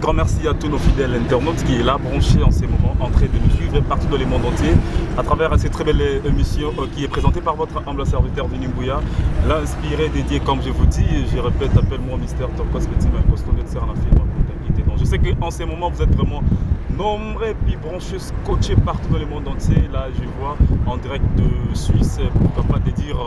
Grand merci à tous nos fidèles internautes qui est là branchés en ces moments, en train de nous suivre partout dans le monde entier à travers cette très belle émission qui est présentée par votre humble serviteur Vini Mbouya, l'inspiré dédié comme je vous dis, je répète, appelle-moi Mister Torcos Petit Donc je sais qu'en ces moments vous êtes vraiment nombreux et puis branchés, scotchés partout dans le monde entier. Là je vois en direct de Suisse, pourquoi pas de dire,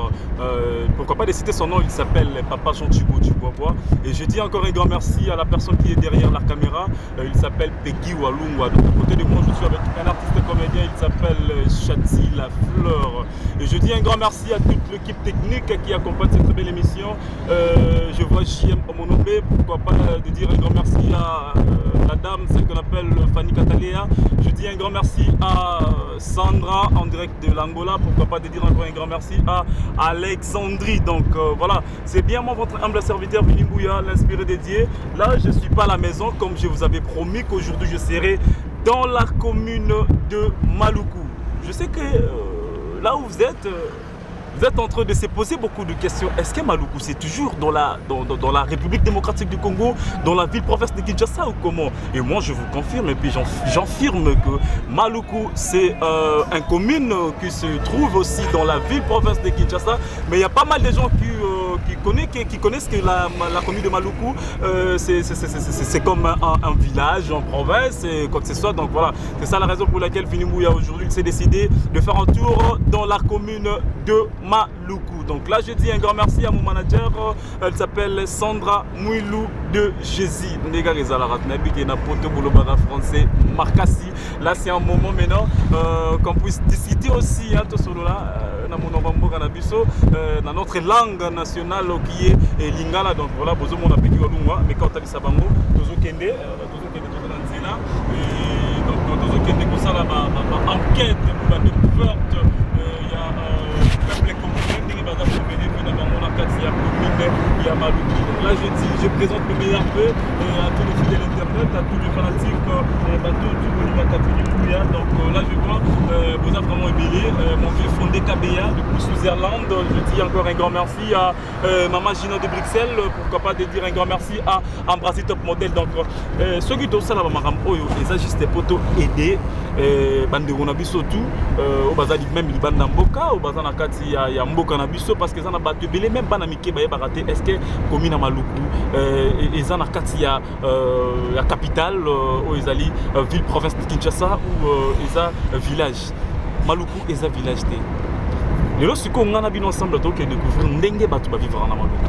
pourquoi pas de citer son nom, il s'appelle Papa Jean Thibaut Dubois. Et je dis encore un grand merci à la personne qui est derrière la caméra, il s'appelle Peggy Walungwa. Donc à côté de moi je suis avec un artiste comédien, il s'appelle Chati La Fleur. Et je dis un grand merci à toute l'équipe technique qui accompagne cette très belle émission. Je vois JM Omonobé, pourquoi pas de dire un grand merci à la dame, celle qu'on appelle Fanny Catalea. Je dis un grand merci à Sandra en direct de l'Angola, pourquoi pas de dire encore un grand merci à Alexandrie. Donc voilà, c'est bien moi votre humble serviteur Vini Mbouya, l'inspiré dédié. Là, je ne suis pas à la maison comme je vous avais promis qu'aujourd'hui je serai dans la commune de Maluku. Je sais que là où vous êtes en train de se poser beaucoup de questions. Est-ce que Maluku, c'est toujours dans la République démocratique du Congo, dans la ville-province de Kinshasa ou comment? Et moi, je vous confirme et puis j'affirme que Maluku, c'est une commune qui se trouve aussi dans la ville-province de Kinshasa. Mais il y a pas mal de gens qui connaissent que la commune de Maluku, c'est comme un village en province et quoi que ce soit. Donc voilà, c'est ça la raison pour laquelle Vini Mbouya aujourd'hui s'est décidé de faire un tour dans la commune de Maluku. Donc là, je dis un grand merci à mon manager. Elle s'appelle Sandra Mouilou de Jésus. Français Marcassi. Là, c'est un moment maintenant qu'on puisse discuter aussi, hein, tout là, dans notre langue nationale qui est Lingala. Donc voilà, bozomona Peggy Walungwa, mais quand tu bango, tozokende, tozokende, tozo na nzela. Et donc tozokende kosala ba enquête, ba découverte, il y a peuple congolais ndenge baza komene mpe na bango na kati ya commune ya Maluku. Donc là je dis, je présente le meilleur vœu à tous les fidèles internautes, à tous les fanatiques, bato tout bolingaka Vini Mbouya. Donc là je vois boza vraiment ebele, mon vieux Fondé Kabeya depuis Switzerland. Je dis encore un grand merci à Maman Gina de Bruxelles, pourquoi pas de dire un grand merci à Embrassi Top Model. Donc soki tosala bamakambo oyo eza juste po to aider bandeko na biso tout oyo baza même libanda mboka, oyo baza na kati ya mboka na biso, parce que eza na bato ebele, même bana mike bayebaka te est ce que commune ya Maluku eza na kati ya capitale oyo ezali ville province de Kinshasa ou eza village. Maluku eza village te. Lelo sikoyo ngai na bino ensemble tokende découvrir ndenge bato bavivra na Maluku.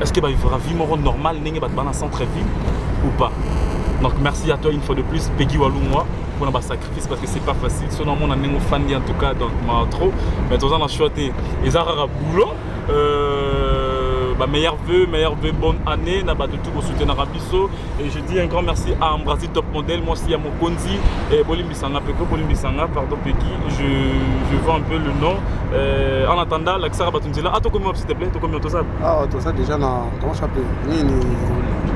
Est ce que bavivra vie moko normale ndenge bato bana centre ville ou pas? Donc merci à toi une fois de plus, Peggy Walungwa, pour ba sacrifice, parce que c'est pas facile. Sinon mon ndenge ofandi en tout cas, donc ma trop, mais toza na choix te, eza kaka boulot. Bah, meilleur vœu, meilleur vœu, bonne année na bato tout bosoutenaka biso. Et je dis un grand merci à Ambrasi Top Model, moi aussi à Mokonzi et bolimbisanga peko, bolimbisanga, pardon Peggy, je vois un peu le nom. En attendant lakisaka bato nzela. Ah, tokomi wapi, s'il te plaît? Tokomi toza Ah, toza déjà na, comment ça s'appelle, nini,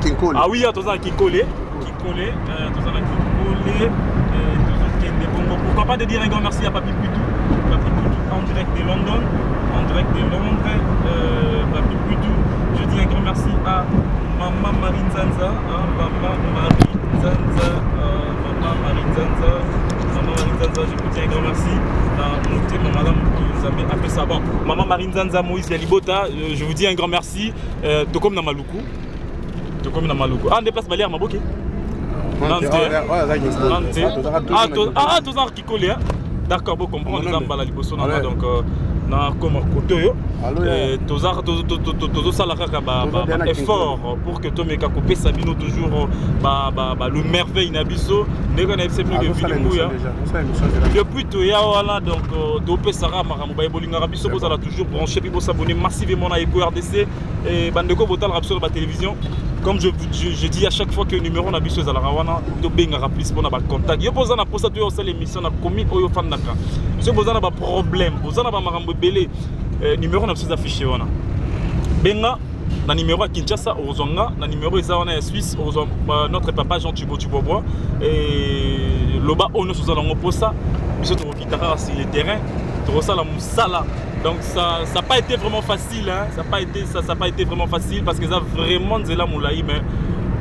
Kinkole. Ah oui, toza na Kinkole, Kinkole, toza na Kinkole, tozokende bongo. Pourquoi pas de dire un grand merci à Papi Putou, Papi Putou en direct de London, en direct de Londres, Papi Putou. Je dis un grand merci à Maman Marie Nzanza, hein, Maman Marie Nzanza, Maman Marie Nzanza, Maman Marie Nzanza, je vous dis un grand merci. Na motema malamu Nzambe apesa. Bon, Maman Marie Nzanza, Moïse Yalibota, je vous dis un grand merci. Tokomi na Maluku. Tokomi na Maluku. Ah, déplace balière maboke. Ah, toza Kikole, hein. D'accord, bon comprendre eza mbala liboso na nga, donc nakoma kote oyo tozosala kaka baeffort pour que tomeka kopesa bino toujours le merveille na biso ndenge nayebisa bino ke Vini Mbuya depuis toya wana. Donc topesaka makambo baye bolingaka biso, bozala toujours branché mpe bosabonner massivement na Eco RDC. Bandeko botalaka biso na batélévision, comme je dis à chaque fois que numéro na biso ezalaka wana, tobengaka plus mpona bacontact. Yo mpo oza na mposa toyo osala émission na commune oyo ofandaka, soki boza na baproblème, boza na bamakambo ebele, numéro na biso eza affiché wana. Benga na numéro ya Kinshasa, okozwa nga. Na numéro eza wana ya Suisse, okozwa notre papa Jean Tubo Tubobwa. Loba oyo nyonso oza nango mposa, biso tokokita kaka sur le terrain, tokosala mosala. Donc ça n'a pas été vraiment facile, hein. Ça n'a pas été, ça, ça pas été vraiment facile parce que ça vraiment nzela molai, mais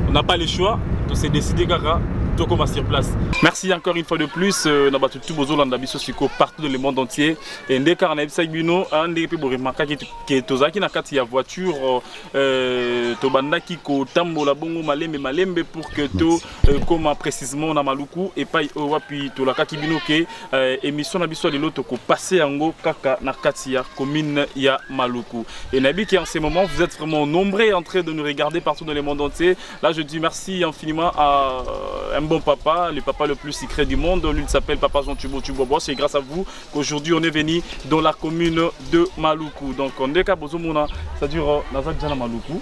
On n'a pas le choix, to se décider kaka tokoma sur place. Merci encore une fois de plus euh, na bato tout bozolanda biso siko partout dans le monde entier. Et nde kaka nayebisaki bino ah, ndenge mpe boremarkaki ke tozalaki na kati ya voiture euh, tobandaki kotambola bongo malembe malembe pour que to euh, koma précisément na Maluku epai oyo wapi tolakaki bino ke euh, émission na biso ya lelo tokopase yango kaka na kati ya commune ya Maluku. Et nayebi qu'en ce moment vous êtes vraiment nombreux en train de nous regarder partout dans le monde entier. Là je dis merci infiniment à euh, un bon papa, le papa le plus secret du monde. Lui il s'appelle Papa Jean Tubo Tubobo. C'est grâce à vous qu'aujourd'hui on est venu dans la commune de Maluku. Donc on est bozomona, c'est-à-dire naza déjà na Maluku.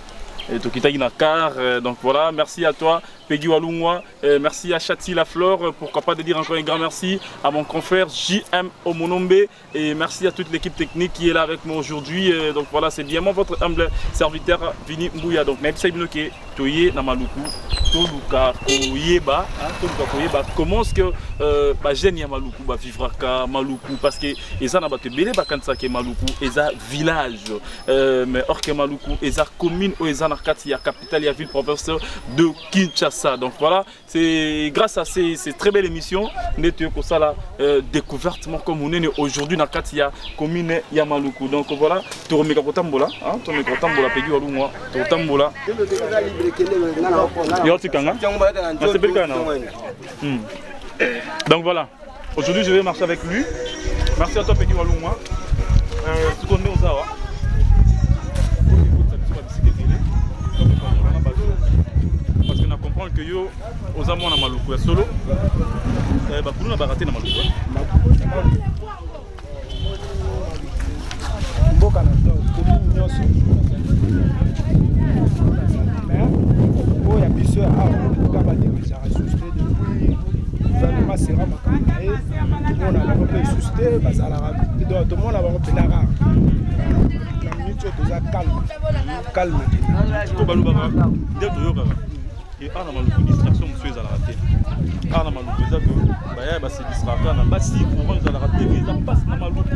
Et tokitaki na car euh, donc voilà, merci à toi Peggy Walungwa, euh, merci à Chati Lafleur, pourquoi pas de dire encore un grand merci à mon confrère JM Omonombe et merci à toute l'équipe technique qui est là avec moi aujourd'hui. Donc voilà, c'est bien moi votre humble serviteur Vini Mbouya. Donc nayebisa bino ke toye na Maluku, toluka koyeba, hein, toluka koyeba comment est-ce que euh, ba jeunes ya Maluku ba vivraka Maluku parce que eza na bato ebele bakanisaka Maluku eza village euh, mais or que Maluku eza commune oyo eza na kati ya capitale ya ville province de Kinshasa. Donc voilà, c'est grâce à ces, ces très belles émissions nde toye kosala euh, découverte moko monene aujourd'hui na kati ya commune ya Maluku. Donc voilà, tokomeka kotambola, hein, tokomeka kotambola Peggy Walungwa, tokotambola. Yo tikanga? Nasepeli kaka na. Hmm. Donc voilà, aujourd'hui je vais marcher avec lui. Merci à toi Peggy Walungwa. Euh, sikoyo nde oza awa parce que na comprendre que yo oza mwana maluku ya solo eh, bakuluna barate na maluku eh? mboka na commune nyonso mais oyo ya biso ya awa ka baderangeaka lisusu te depuis gouvernement sera makambo na ye tomona bango mpe lisusu te bazalaka donc tomona bango mpena rare na minute oyo toza calme calme ko balobaka nde toyokaka e awa na maluku distraction mosusu ezalaka te awa na maluku eza ke bayaya base distraka na basi courant ezalaka te eza mpasi na maluku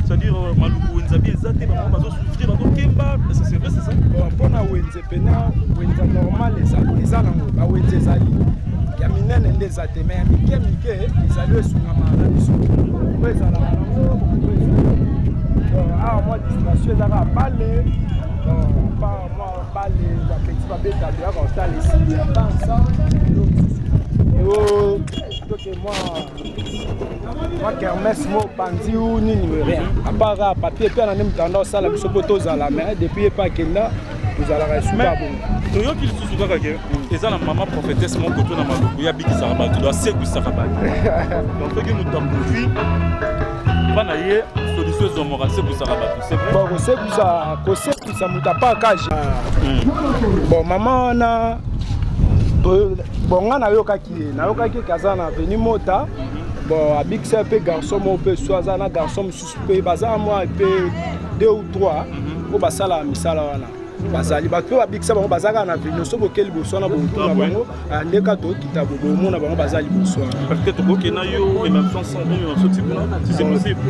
c'est-à-dire euh, maluku wenzabi eza te bango bazosouffrir bazokemba c'est vrai c'est ça bon mpona wenze mpena wenza normal eza nango bawenze ezali ya minene nde eza te mais ya mike mike ezali esungamaka na biso oyo ezalaka nango oyo ezali awa mwa distraction ezaka bale pa mwa bale bapeti babeta toyaka kosala esili ya bansa toke mwa mwa kermesse mo panzi u nini rien apart kaka papier mpe na nde moto anda osala biso mpo tozala mais depuis ye mpe akenda tozalaka esuka bongo toyoki lisusu kaka ke eza na mama prophétesse moko to na maluku ye abikisaka bato do asekwisaka bato donc soki moto akufi mpa na ye solution ezwamaka asekwisaka bato c'est vrai bon kosekwisa kosekwisa moto apart kage bon mama wana bon nga nayokaki ye nayokaki ke aza na aveni mota bon abikisa mpe garçon moko mpe so aza na garçon mosusu mpe baza mwa mpe deux ou trois oyo basalaka misala wana bazali bato mpe babikisa bango baza kaka na vino so boke liboso wana bokotuna bango ah, nde kaka tokita bomona bango baza liboso wana peut-être tokokenda yo si c'est possible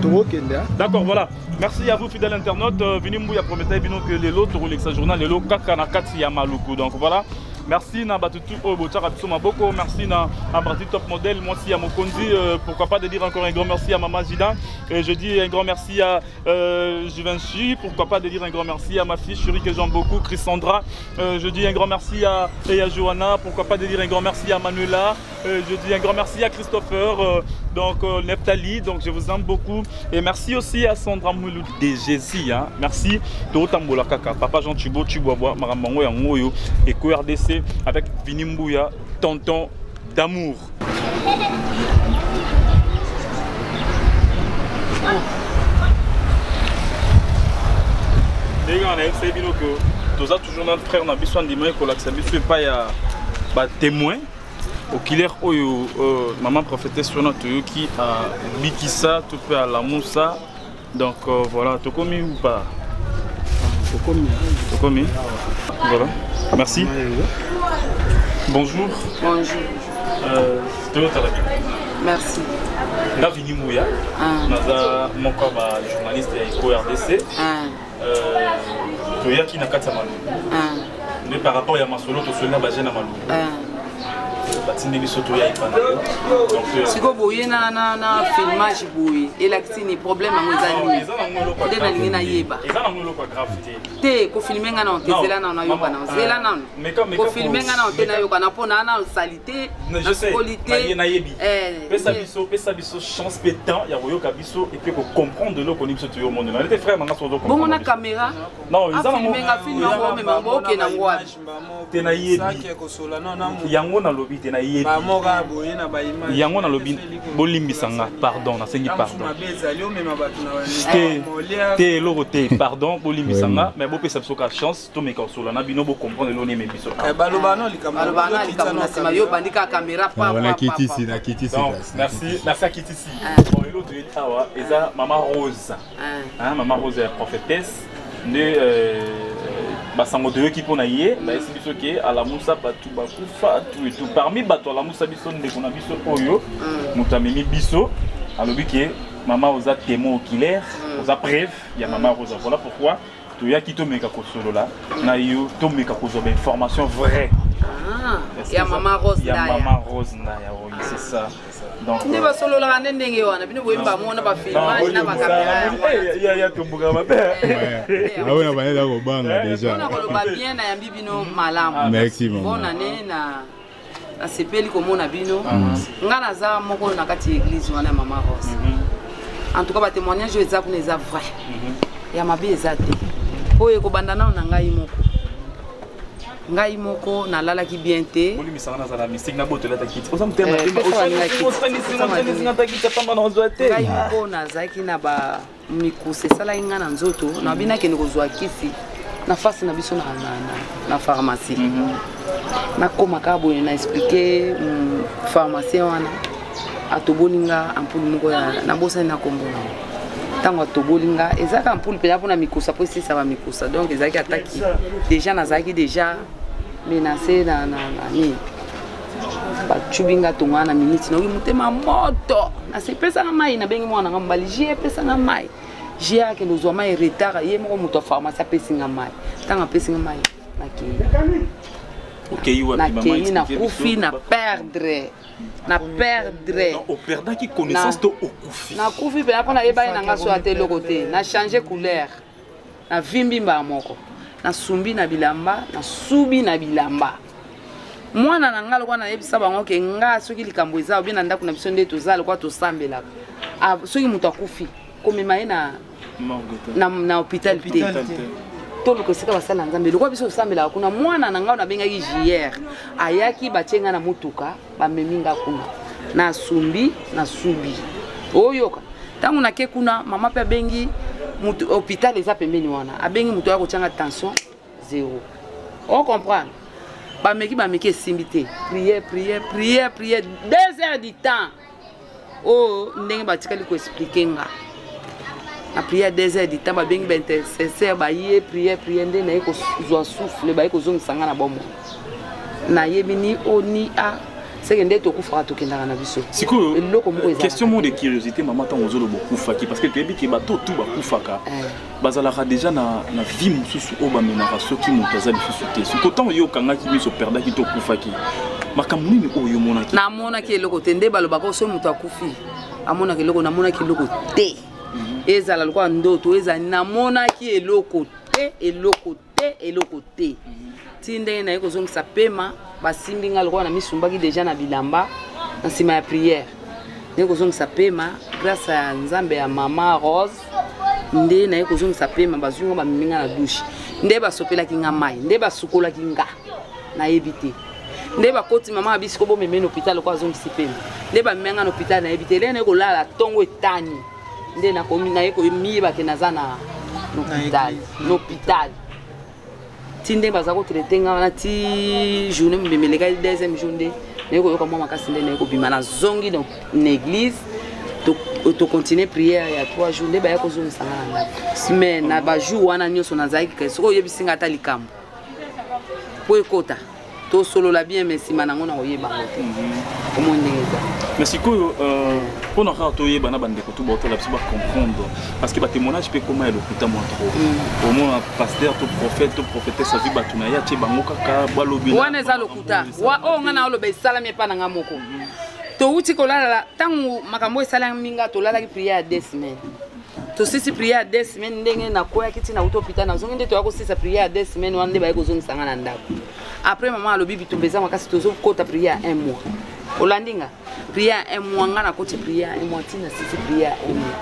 tokokende d'accord voilà merci à vous fidèle internaute euh, vini mbuya promettait bino que lelo tokolekisa journal lelo kaka na kati ya maluku donc voilà merci na bato tout oyo botiaka biso maboko merci na Abrati Top Model mwasi ya mokonzi euh, pourquoi pas de dire encore un grand merci à Mama Gida et je dis un grand merci à euh, Givenchy pourquoi pas de dire un grand merci à ma fille chérie que j'aime beaucoup Chrisandra euh, je dis un grand merci à, et à Johanna pourquoi pas de dire un grand merci à Manuela euh, je dis un grand merci à Christopher euh, donc euh, Nephtali donc je vous aime beaucoup et merci aussi à Sandra Moulou DGZ hein. merci Totambola Kaka Papa Jean Tubo Tubwabwa Maramango Yangoyo et RDC avec Vini Mbouya tonton d'amour ndenge wana nayebisaki bino ke toza toujours na frère na biso andimaki kolakisa biso epai ya batémoin oculaire oyo euh, mama prophétesse wana toyoki abikisa to mpe alamusa donc euh, voilà tokomi ou pas tokomi tokomi voilà merci bonjour bonjour euh, toyotala bien merci nga vini muya ah. naza moko ya bajournaliste ya eco rdc ah. euh, toyaki na kati ya maluku ah. Nde par rapport ya masolo tosoli na bajeune ya Maluku. Batindi biso toya epa na yo. Donc sikoyo boye na, na, na filmage boye elakisi ni problème yango eza nini? Nde nalingi nayeba. Eza nango eloko ya grave te. Te, kofilme nga nano te, zela nano nayoka nano, zela nano kofilme nga nano te, nayoka na mpo na nano sali te, nasukoli te. Nayebi. Pesa biso, pesa biso chance mpe temps ya koyoka biso et puis kocomprendre eloko ni biso toyomonela nete frère nanga sozo. Bongo na caméra Non, eza nango nga filme yango, omema yango, okende yango wapi? Te, nayebi yango, nalobi te, nayebi yango, nalobi bolimbisa nga, pardon, nasengi pardon te, te, eloko te, pardon, bolimbisa nga, mais bopesa biso ka chance tomeka kosola na bino, bocomprendre eloko nini biso. Baloba no likambo. Baloba na likambo na nsima, yo bandi kaka caméra pa. Nakitisi, nakitisi. Donc merci, merci akitisi. Bon, eloko toyeli awa eza Mama Rose. Hein, Mama Rose ya prophétesse nde basango toyoki mpo na ye, bayesi biso ke alamusa bato bakufa, tout et tout. Parmi bato alamusa biso, ndeko na biso oyo moto amemi biso alobi ke mama oza témoin oculaire, oza preuve ya Mama Rosa. Voilà pourquoi toyaki tomeka kosolola na yo, tomeka kozwa bainformation vrai. Ah, ya Mama Rose. Ya Mama Rose Ndaya, oui, c'est ça. Donc nde basololaka nde ndenge wana, bino boyebi bamona bafilmage na bakamera. Ya tomboka mabe. Aona baneza kobanga déjà. Mpona koloba bien, nayambi bino malamu. Merci, mama. Bonne année. Na nasepeli komona bino. Nga naza moko na kati ya église wana ya Mama Rose. En tout cas, batémoignage oyo eza kuna eza vrai, ya mabe eza te. Oyo ekobanda nano na ngai moko, ngai moko nalalaki bien te. Bolimbisanga, nazala mystique, nabotola ata kiti, oza motema. Eh, pesa baninga kiti. Osangisinga ata kiti apamba na ozwa te. Ngai moko nazalaki na bamikusa, esalaki ngai na nzoto, nabi nakende kozwa kisi na face na biso na pharmacie. Nakóma kaka boye, na expliquer pharmacien wana, atoboli nga ampoule moko ya nabosani na kombo nango. Ntango atoboli nga, ezalaka ampoule mpenza mpona mikusa, mpo esisa bamikusa. Donc ezalaki ataki déjà, nazalaki déjà menacé na nini, bacubi nga tongo wana na miniti, nayoki motema moto, nasepesanga mai, nabengi mwana nga mobali, je epesanga mai, je akende ozwa mai, retard ye moko moto ya pharmacie apesi nga mai. Ntango apesi nga mai, nakei. Okei wapi, mama? Nakei. Expliquer Nakufi. Biso. Na perdre. Donc, operdaki connaissance to okufi? Nakufi mpena, mpo nayebani na nga so ata eloko te. Na change couleur, navimbi mbala moko, nasumbi na bilamba, nasubi na bilamba. Mwana na nga lokwa nayebisa bango ke nga soki likambo eza obi na ndako na biso nde toza lokwa tosambelaka. Ah, soki moto akufi, komema ye na, Morgue te. na hôpital te, toluka esika basala Nzambe lokwa biso tosambelaka kuna. Mwana na ngai nabengaki JR, ayaki, batie ngai na motuka, bamemi nga kuna, nasumbi, nasubi. Oyoka, ntango nake kuna, mama mpe abengi mutu, hôpital eza pembeni wana, abengi moto aya kotianga tension zéro. Ocomprendre, bameki, bameki, esimbi te. Prière, prière, prière, prière, 2 heures du temps oyo ndenge batikali koexpliquer nga na prière, 2 heures du temps, babengi baintercesseur, baye, prière, prière, nde naye kozwa souffle, baye kozongisa nga na bomoi. Nayebi ni o ni a seke nde tokufaka, tokendaka na biso. Sikoyo Eloko moko ezalaka. Question moko de curiosité, mama, ntango ozoloba okufaki, parce que toyebi ke bato tu bakufaka Eh. bazalaka déjà na vie mosusu oyo bamenaka soki moto aza lisusu te. Sikoyo ntango yo okangaki miso, operdaki to okufaki, makambo nini oyo omonaki? Namonaki eloko te. Nde balobaka soki moto akufi amonaka eloko, namonaki eloko te. Ezala lokola ndoto, ezala namonaki eloko te, eloko te, eloko te. Ti ndenge naye kozongisa pema, basimbi nga lokola na misumbaki déjà na bilamba na nsima ya prière, ndenge kozongisa pema, grâce ya Nzambe ya Mama Rose, nde naye kozongisa pema, bazwi nga, bamemi nga na douche, nde basopelaki nga mai, nde basukolaki nga, nayebi te. Nde bakoti, mama abi siko bomeme na hôpital lokola azongisi pema. Nde bamemi nga na hôpital, nayebi te. Elenge naye kolala, ntongo etani, nde nakomi naye komiyebake naza na hôpital, na hôpital. Ti ndenge baza kotraiter nga wana, ti journée mobimba elekaki, deuxième jour nde naye koyoka mwa makasi, nde naye kobima, nazongi na église, tocontinue prière ya 3 jours, nde baya kozongisa nga na ndako. Mais na bajour wana nyonso nazalaki ke soki oyebisi nga ata likambo mpo ekota, tosolola bien, mais nsima nango na koyeba yango te. Omoi ndenge eza. Mais sikoyo Mpona kaka toyeba na bandeko to baotala biso bacomprendre, parce que batémoignage mpe ekoma ya lokuta mwa trop. Omona pasteur to prophète to prophétesse avi bato na ye, atie bango kaka balobi. Wana eza lokuta. Oyo nga na oloba esalami epa na nga moko. Touti kolala ntango makambo esalami nga, tolalaki prière ya 2 semaines. Tosisi prière ya 2 semaines, ndenge nakweyaki ntina uta hôpital, nazongi nde toya kosisa prière ya 2 semaines wana, nde baye kozongisa nga na ndako. Après, mama alobi bitumba eza makasi, tozokota prière ya un mois. Olandi nga, prière ya un mois, nga nakoti prière ya un mois ntina sisi prière ya un mois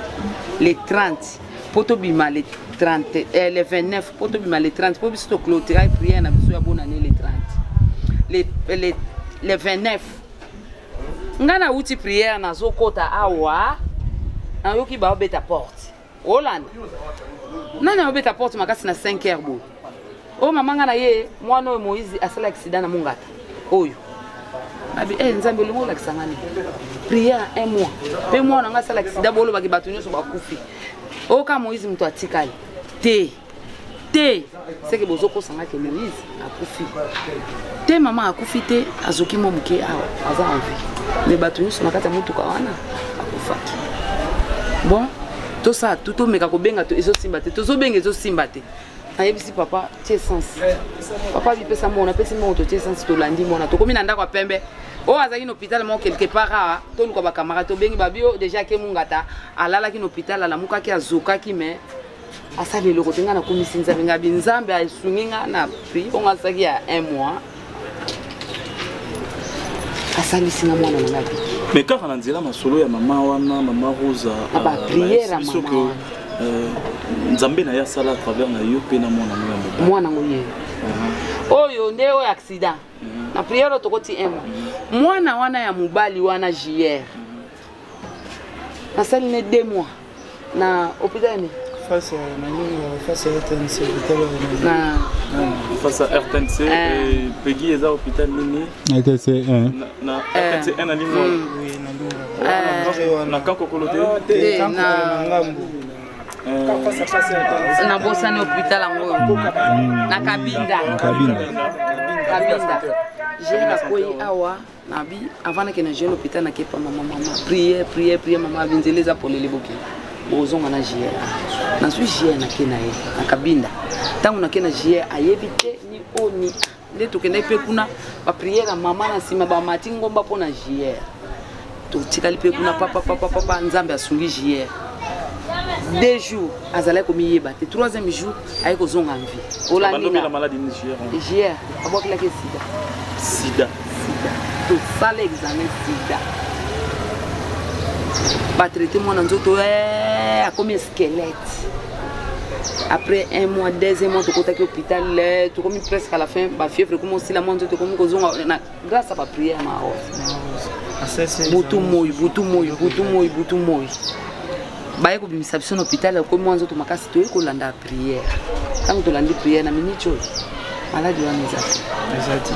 le 30 mpo tobima le 30, le 29 mpo tobima le 30, mpo biso toclôturer prière na biso ya bonane le 30. Le 29, nga nauti prière, nazokota awa, nayoki baobeta porte. Olanda nani aobeta porte makasi na 5 heures boye? Oyo mama nga na ye, mwana oyo Moïse asala accident na Mongata oyo. Abi eh, Nzambe, olingi olakisa nga nini? Prière un mois mpe mwana nga asala accident, bolobaki bato nyonso bakufi, oyo ka Moïse moto atikali te te. Seke bozokosanga ke Moïse akufi te. Mama akufi te, azoki mwa moke awa, aza en vie, mais bato nyonso na kati ya motuka wana akufaki. Bon, tosala tu, tomeka kobenga to ezosimba te, tozobenga ezosimba te. Nayebisi papa tie essence. Papa bipesa mona, apesi mbongo, totie essence, tolandi mwana, tokomi na ndako ya pembe oyo azalaki na hôpital moko quelque part awa. Toluka bacamarade, tobengi babi oyo déjà ke Mungata alalaki na hôpital, alamukaki, azokaki, mais asali eloko te. Ngai nakomisi Nzambe, ngai bi Nzambe asungi nga na prix ongo asalaki ya un mois, asalisi nga mwana na nga biki. Mais kaka na nzela masolo ya mama wana, mama Rosa, Na baprière ya biso mama ke wana. Nzambe na ye asala à travers na yo mpe na mwana no ya mobali. Mwana ngo ye oyo nde oyo accident na prière oyo tokoti un mois, mwana wana ya mobali wana JR nasali ne 2 mois na hôpital ni Face à na face à RTNC, hôpital na Face à RTNC. Eh. Peggy, eza hôpital nini? RTC 1. Na RTNC 1 na Lingwala. Oui, na Lingwala. Na Kankokolo te? Te, na ngambo. Nabosani hôpital yango oyo na Kabinda. Kabinda. Kabinda. JR akwei awa nabi, avant nakende jeune hôpital, nakepa mama, mama prière, prière, prière. Mama abi nzela eza polele, bokende, bozonga na JR. Nazwi JR, nake na ye na Kabinda. Ntango nake na JR, ayebi te ni o ni a. Nde tokendaki mpe kuna, baprière ya mama na nsima, bamati ngomba mpo na JR. Totikali mpe kuna, papa papa papa, Nzambe asungi JR. 2 jours azalaki komiyeba te, troisième jour aye kozonga vie. Olandi Bandomela nga maladi nini, JR? JR abwakelaki sida. Sida. Sida, tosala examen, sida. Batraite mwana nzoto, akomi squelette. Après un mois, deuxième mois, tokotaki hôpital, tokomi presque à la fin, bafièvre ekomi osila, mwa nzoto ekomi kozonga na grâce à baprière ma Rose. Butu moi, butu moi, butu moi, butu moi, baye kobimisa biso na hôpital, akomi mwa nzoto makasi. Toye kolanda prière. Ntango tolandi prière, na miniti oyo maladi wana eza te. Eza te.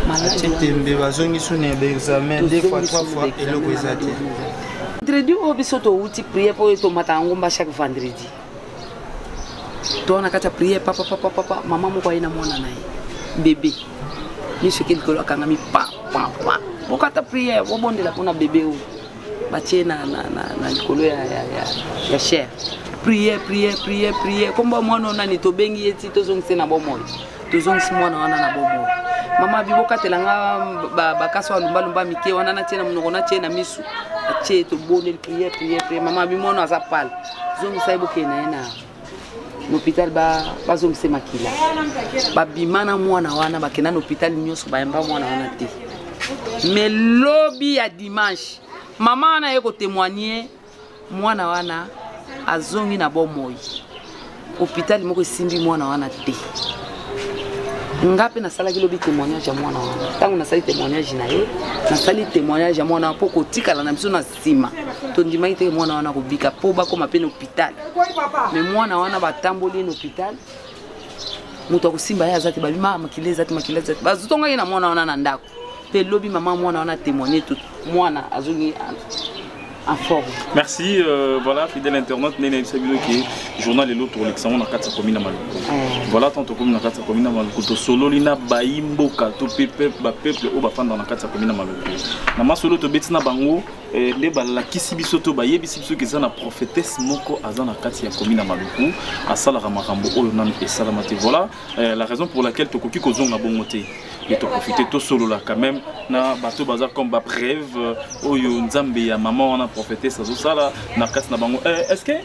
Maladi atie wana tembe, bazongi suna ya baexamen deux fois, trois fois, eloko eza te. Vendredi oyo biso touti prière, mpo oyo tomataka ngomba chaque vendredi, toa na kati ya prière, papa papa papa, mama moko aye na mwana na ye bébé, miso eke likolo, akangami pa pa pa. Bokata prière, bobondela mpona bébé oyo batie na likolo ya chaire. Prière, prière, prière, prière. Kombo ya mwana oyo nani? Tobengi ye ti tozongisi na bomoi. Tozongisi mwana wana na bomoi. Mama abi bokatela nga bakaso ya lumbalumba mike wana, natie na monoko, natie na misu, atie. Tobondeli, prière, prière, prière. Mama abi mwana aza pale, zongisa ye, bokende na ye na hôpital, bazongisa ye makila. Babima na mwana wana, bakenda na hôpital nyonso, bayamba mwana wana te. Mais lobi ya dimanche, mama wana aye kotémoigne, mwana wana azongi na bomoi. Hôpital moko esimbi mwana wana te. Nga mpe nasalaki lobi témoignage ya mwana wana. Ntango nasali témoignage na ye, nasali témoignage ya mwana wana mpo kotikala na biso na nsima, tondimaki teke mwana wana kobika mpo bakóma mpe na hôpital. Mais mwana wana batamboli ye na hôpital, moto akosimba ye aza te. Babima, makila eza te, makila eza te. Bazotongaki na mwana wana na ndako. Mpe lobi mama mwana wana témoigne, tout mwana azongi en forme. Merci. Voilà, fidèle internaute, nene yebisa bino ke journal lelo tolekisa ngo na kati ya commune ya Maluku. Voilà, tant tokomi na kati ya commune ya Maluku, tosololi na bayi mboka to mpe bapeuple oyo bafandaka na kati ya commune ya Maluku. Na masolo tobeti na bango. Eh, nde balakisi biso to bayebisi biso ke eza na prophétesse moko aza na kati ya commune ya Maluku asalaka makambo oyo nanu esalama te. Voilà eh, la raison pour laquelle tokoki kozonga bongo te et toprofite tosolola quand même na bato baza comme bapreuve euh, oyo nzambe ya mama wana prophétesse azosala na kati na bango. Eh, est ce que eh,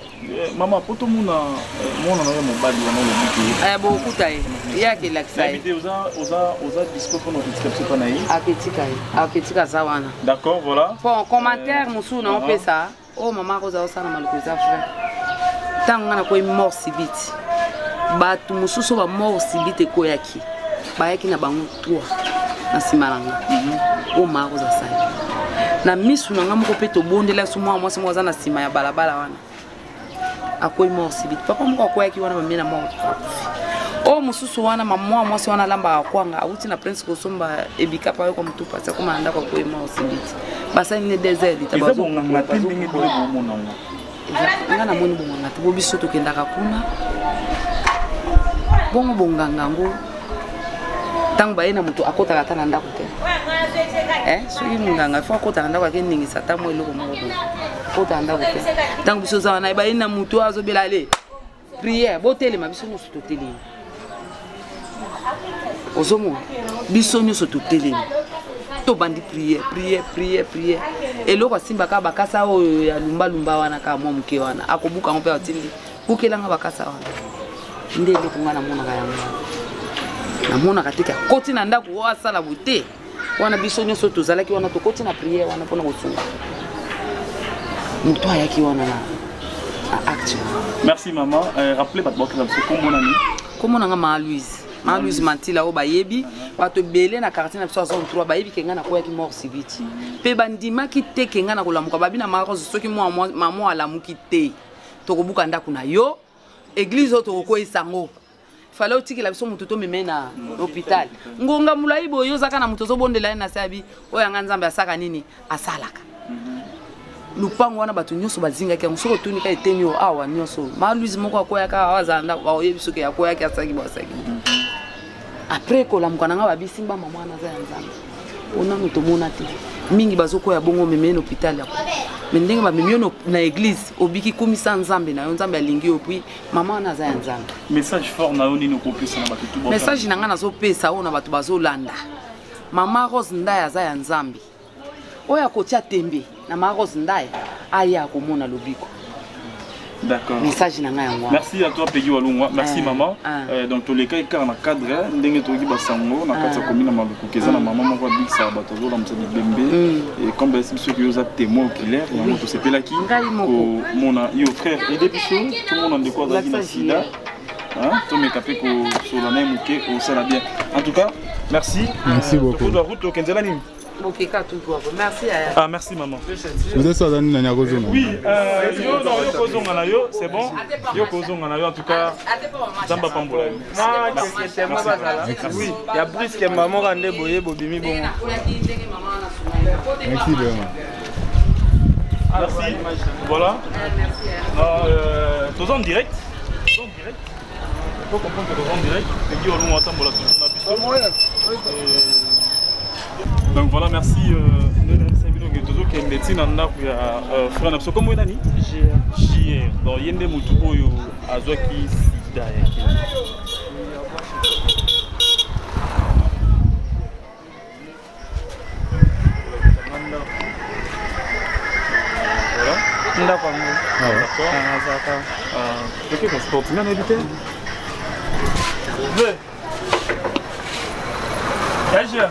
mama po tomona eh, mwana na yo mobali wana olobi ke eh, bokuta ye ye akelakisa ye te oza, oza, oza dispo mpona kotika biso mpa na ye aketika ye aketika aza wana. D'accord, voilà. Bon, commentaire mosusu na opesa oyo mama akozala osala maluku eza vrai. Ntango ngai nakoyi mort subite, bato mosusu ba mort subite ekoyaki, bayaki na bango 3 na nsima na nga. Oyo mama akozala sali na misu na nga moko mpe tobondela so mwana mwasi moko aza na nsima ya balabala wana akwei mort subite. Papa moko akweyaki wana bamemi na mort akufi. Oyo mosusu wana mama mwasi wana alambaka kwanga awuti na prince kosomba ebikapa ayoka motu pasi akoma na ndako akwei mort subite. Basali ne desert lita eza bonganga te ndenge bino bomona yango. Nga namoni bonganga te, bo biso tokendaka kuna bongo bonganga yango ntango baye na moto akotaka ata na ndako te. Eh, soki monganga fo akota na ndako akeningisa ata mwa eloko moko boye, akota na ndako te. Ntango biso oza wana baye na moto azobela ale prière botelema, biso nyonso totelemi, ozomona biso nyonso totelemi tobandi prière prière prière prière. Eloko asimbaka bakasa oyo ya lumbalumba wana kaka mwa moke wana akobuka yango mpe atindi bukelanga bakasa wana nde eloko ngai namonaka yango wana. Namonaka te ke akoti na ndako oyo asala boye te. Wana biso nyonso tozalaki wana tokoti na prière wana mpona kosunga moto ayaki wana na acte. Merci maman. Rappelez bato bakela biso kombo nani? Kombo na nga Maa Louise, Maa Louise Mantila oyo bayebi bato ebele na quartier na biso ya zone 3 bayebi ke ngai nakweyaki mort subite mpe bandimaki te ke ngai nakolamuka. Babi na Mama Rose soki mama alamuki te tokobuka ndako na yo, église oyo tokokweyisa yango. Fale otikela biso moto tomeme na hôpital ngonga molai boye, ozaka na moto ozobondela ye na se abi oyo yanga nzambe asaka nini asalaka. Lupango wana bato nyonso bazingaki yango, soki otunika eteni oyo awa nyonso ma Louise moko akweyaka awa azala ndako baoyebi soki akweyaki asalaki bo asalaki. Après kolamuka na nga babisimba mama wana aza ya nzambe po nanu tomona te mingi bazokwea bongo omemi ye na hôpital yako me ndenge bamemi yo na église obiki kumisa nzambe na yo, nzambe alingi yo puis mama wana aza ya nzambe. Message fort na yo nini okopesa na bato tu? Message na ngai nazopesa oyo na bato bazolanda, mama Rose Ndaya aza ya nzambe. Oyo akotia tembe na mama Rose Ndaya aya akomona lobiko. D'accord. Message na ngai yango wana. Merci à toi Peggy Walungwa. Merci maman. Donc toleka ekar na cadre ndenge toyoki basango na kati ya commune ya Maluku eza na mama moko abikisaka bato azolamisa bibembe et comme bayesi biso ki oza témoin oculaire yango tosepelaki Ngai moko. komona yo frère aide biso tomona ndeko azalaki na Lakisa sida. Hein, tomeka mpe kosolola na ye moke osala bien. En tout cas, merci. Merci beaucoup. Tokozwa route tokenzela nini? Bokeka tout droit. Merci yaya. Ah merci maman. Vous êtes aza nini nani akozonga? Oui, yo non, yo kozonga na yo, c'est bon. Yo kozonga na yo en tout cas. Nzambe apambola yo. Oui, ya briske mama nde boye bobimi bongo. Merci vraiment. Merci. Voilà. Toza en direct. Toza en direct. Il faut comprendre que toza en direct. Peggy Olungu atambola toujours na biso. Donc voilà, merci. Tozokende ntina ndako ya frère na biso kombo nani? JR. Donc ye nde motu oyo azwaki sida ya kini. Voilà. Ndako yango. D'accord. Azalaka. Ok, passeport. Nani yebi te? Ve. Yaje.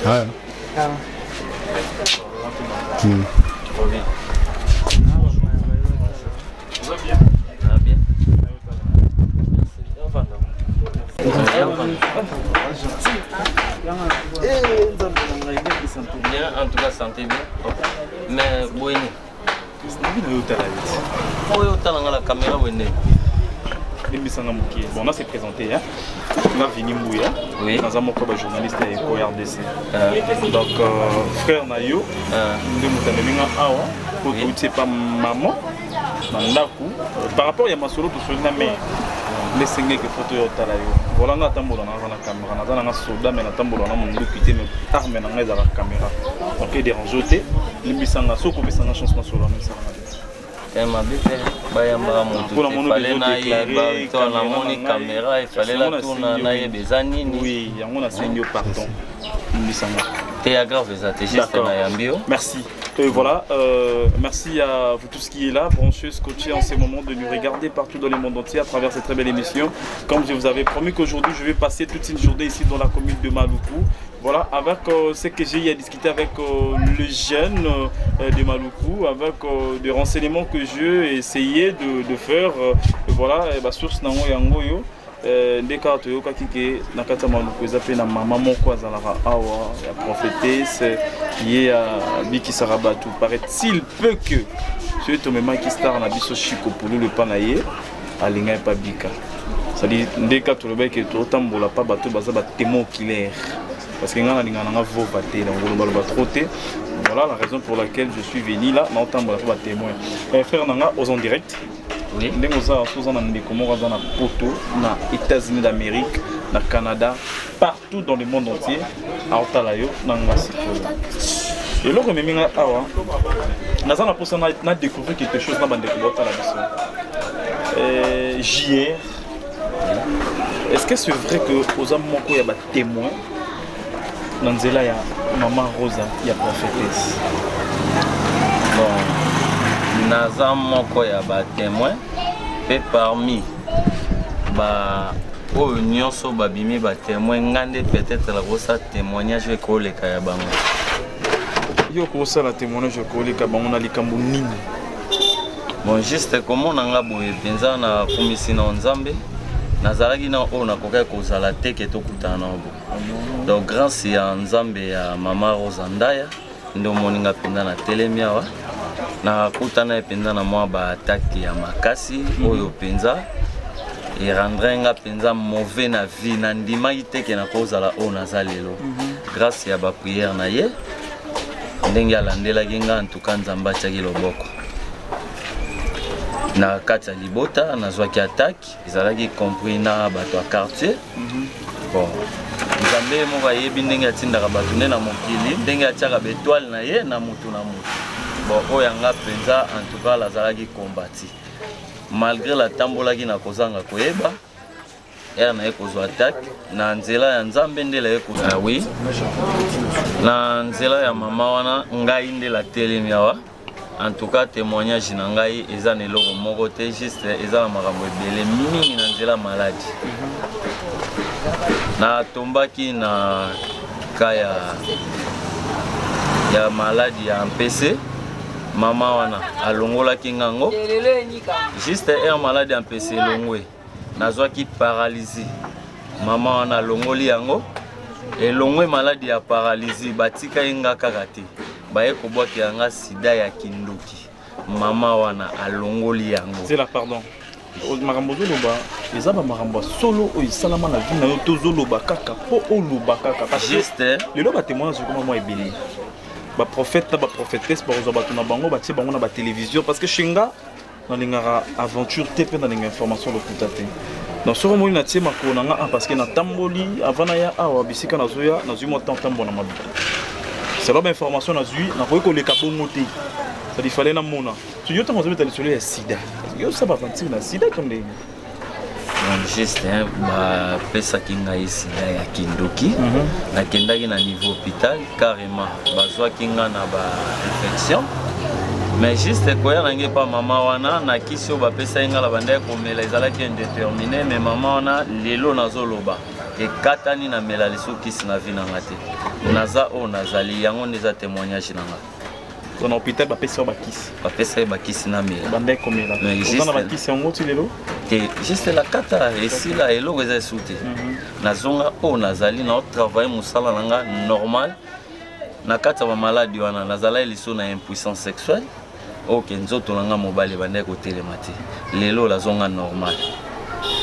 Haya. Bien, en tout cas, santé bien. Mais boyini. Nabi na yo tala ye. Oyo otalanga na caméra boye nde. Limbisanga moke. Bon, on s'est présenté, hein. Nga Vini Mbuya. Oui. Naza moko ba journaliste ya Eco RDC. Donc frère na yo nde moto amemi nga awa po Oui. touti epa maman na ndako par rapport ya masolo tosoli na mare. Nde esengeki faut toya otala yo. Voilà, nga atambola na nga na caméra, naza na nga soda mais natambola na monduki te, mais arme na nga ezalaka caméra. Donc edérange yo te, limbisa nga soki opesa nga chance nasolola na esala mabe. Te mabe te, bayambaka motu Mpona te, mono fale dezo nayeba déclaré, to caméra namoni na ngai. caméra efale Yango natuna nasengi yo. nayeba eza nini. Oui, yango nasengi yo pardon, limbisa nga. Te ya grave eza te, juste D'accord. nayambi yo. Merci. Et voilà, merci à vous tous qui est là, branchés, scotchés en ces moments de nous regarder partout dans le monde entier à travers cette très belle émission. Comme je vous avais promis qu'aujourd'hui, je vais passer toute une journée ici dans la commune de Maluku. Voilà, avec ce que j'ai eu à discuter avec le jeune de Maluku, avec des renseignements que j'ai essayé de faire. Voilà, et bah, source nango yango yo. Nde kaka toyokaki ke na kati ya Maluku eza mpe na mama moko azalaka awa ya prophétesse, ye abikisaka bato. Paraît-il peu que soki tomemaki star na biso Chiko Pululu epa na ye, alingai epa bika. C'est-à-dire nde kaka tolobaki ke totambola pa bato baza batémoin oculaire, parce que ngai nalingaka nanga vova te, donc kolobaloba trop te. Voilà la raison pour laquelle je suis venu là, naotambola mpo batémoin. Frère nanga, oza en direct. Oui. Ndenge oza so, oza na ndeko moko aza na Poto, na États-Unis d'Amérique, na Canada, partout dans le monde entier, aotala yo na nga sikoyo. Eloko ememi nga awa, naza na mposa na découvrir quelque chose na bandeko baotala biso. JR, est-ce que c'est vrai que oza moko ya batémoin na nzela ya mama Rosa ya prophétesse? Bon, naza moko ya batémoin mpe parmi ba oyo nyonso babimi batémoin, nga nde peut-être nakosala témoignage oyo ekoleka ya bango. Yo kosala témoignage ekoleka bango na likambo nini? Bon, juste komona nga boye mpenza, nakumisi na Nzambe. Nazalaki na oyo nakokaki kozala te ke tokutana na bo. Donc grâce ya Nzambe ya mama Rosa Ndaya nde omoni nga mpenza na telemi awa. Nakutana ye mpenza na mwa baattaque ya makasi oyo mpenza erendre nga mpenza mauvais na vie. Nandimaki te ke nakozala oyo naza lelo. Grâce ya baprière na ye, ndenge alandelaki nga, antuka Nzambe atiaki loboko na kati ya libota. Nazwaki attaque, ezalaki compris na bato ya quartier. Bon, Nzambe moko ayebi ndenge atindaka bato nde na mokili, ndenge atiaka baétoile na ye na motu na motu. Bon, oyo yanga mpenza, en tout cas azalaki kombati malgré latambolaki na kozanga koyeba ere na ye kozwa attaque. Na nzela ya Nzambe nde la ye kozwa. Oui, na nzela ya mama wana ngai nde latelemi awa. En tout cas témoignage na ngai eza na eloko moko te, juste eza na makambo ebele mingi. Na nzela maladi, natombaki na ka ya maladi ya mpc. Mama wana alongolaki ngango juste aire maladi ya mpc elongwe. Nazwaki paralysie, mama wana alongoli yango, elongwe maladi ya paralysie. Batika ye nga kaka te, baye kobwakela nga sida ya kindoki, mama wana alongoli yango. Zela, pardon, makambo ozoloba eza bamakambo ya solo oyo esalama na vie na yo? Tozoloba kaka mpo oloba kaka? Parce que Juste lelo batémoignage ekoma mwa ebele, baprophète na baprofetesse bakozwa bato na bango, batie bango na batélévision. Parce que chez nga, nalingaka aventure te mpe nalinga information lokuta te. Donc soki omoni natie makolo na nga, ah, parce que natamboli avant naya awa, bisika nazoya, nazwi mwa temps tambola na Maluku. Selon bainformation nazwi, nakoki koleka bongo te, c'est-à-dire fallait namona. So yo, ntango ozobeta lisolo ya sida, yo osala baaventure na sida to ndenge? Bon, juste hein, bapesaki ngai sida ya kindoki. Nakendaki na niveau hôpital, carrément bazwaki nga na bainfection. Mais juste koya na ngai epa mama wana, na kisi oyo bapesaki nga na bandaki komela ezalaki indéterminé. Mais mama wana, lelo nazoloba, ekatani na mela lisusu kisi na vie na nga te. Naza oyo nazali, yango nde eza témoignage na nga. Na hôpital bapesi yo bakisi? Bapesaki bakisi na mela. Bandaki komela? Mais Oza na juste- bakisi yango ti lelo? Te, juste na kata esila, eloko eza esu te. Nazonga oyo nazali, naotravaille mosala na nga normal. Na kati ya bamaladi wana, nazalaki lisusu na impuissance sexuelle oyo ke nzoto na nga mobali ebandaki kotelema te. Lelo nazonga normal.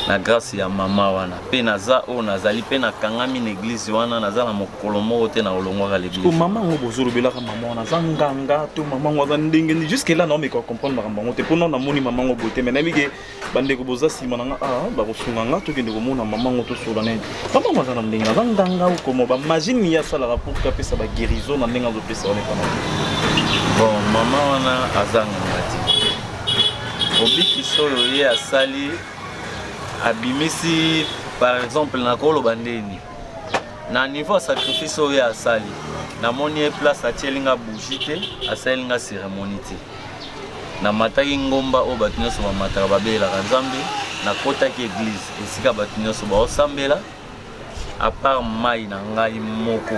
Na grâce ya mama wana mpe naza oyo nazali, mpe nakangami na église wana, naza na mokolo moko te na kolongwaka l'église. Mama yango bozolobelaka, mama wana aza nganga to mama yango aza ndenge nini? Jusque là naomeka comprendre makambo yango te, mpona namoni mama yango boye te. Mais nayebi ke bandeko boza nsima na nga, ah, bakosunga nga tokende komona mama yango, tosola na ye. Mama yango aza na ndenge, aza nganga okomo bamagie nini ye asalaka pour ke apesa baguérison na ndenge azopesa wana epana? Bon, mama wana aza nganga te. Kobikisa oyo ye asali, abimisi, par exemple, nakoloba ndeni na niveau ya sacrifice oyo ye asali, namoni ye place atieli nga bougie te, asaleli nga cérémonie te. Namataki ngomba oyo bato nyonso bamataka, babelelaka Nzambe. Nakotaki église esika bato nyonso baosambela, à part mai na ngai moko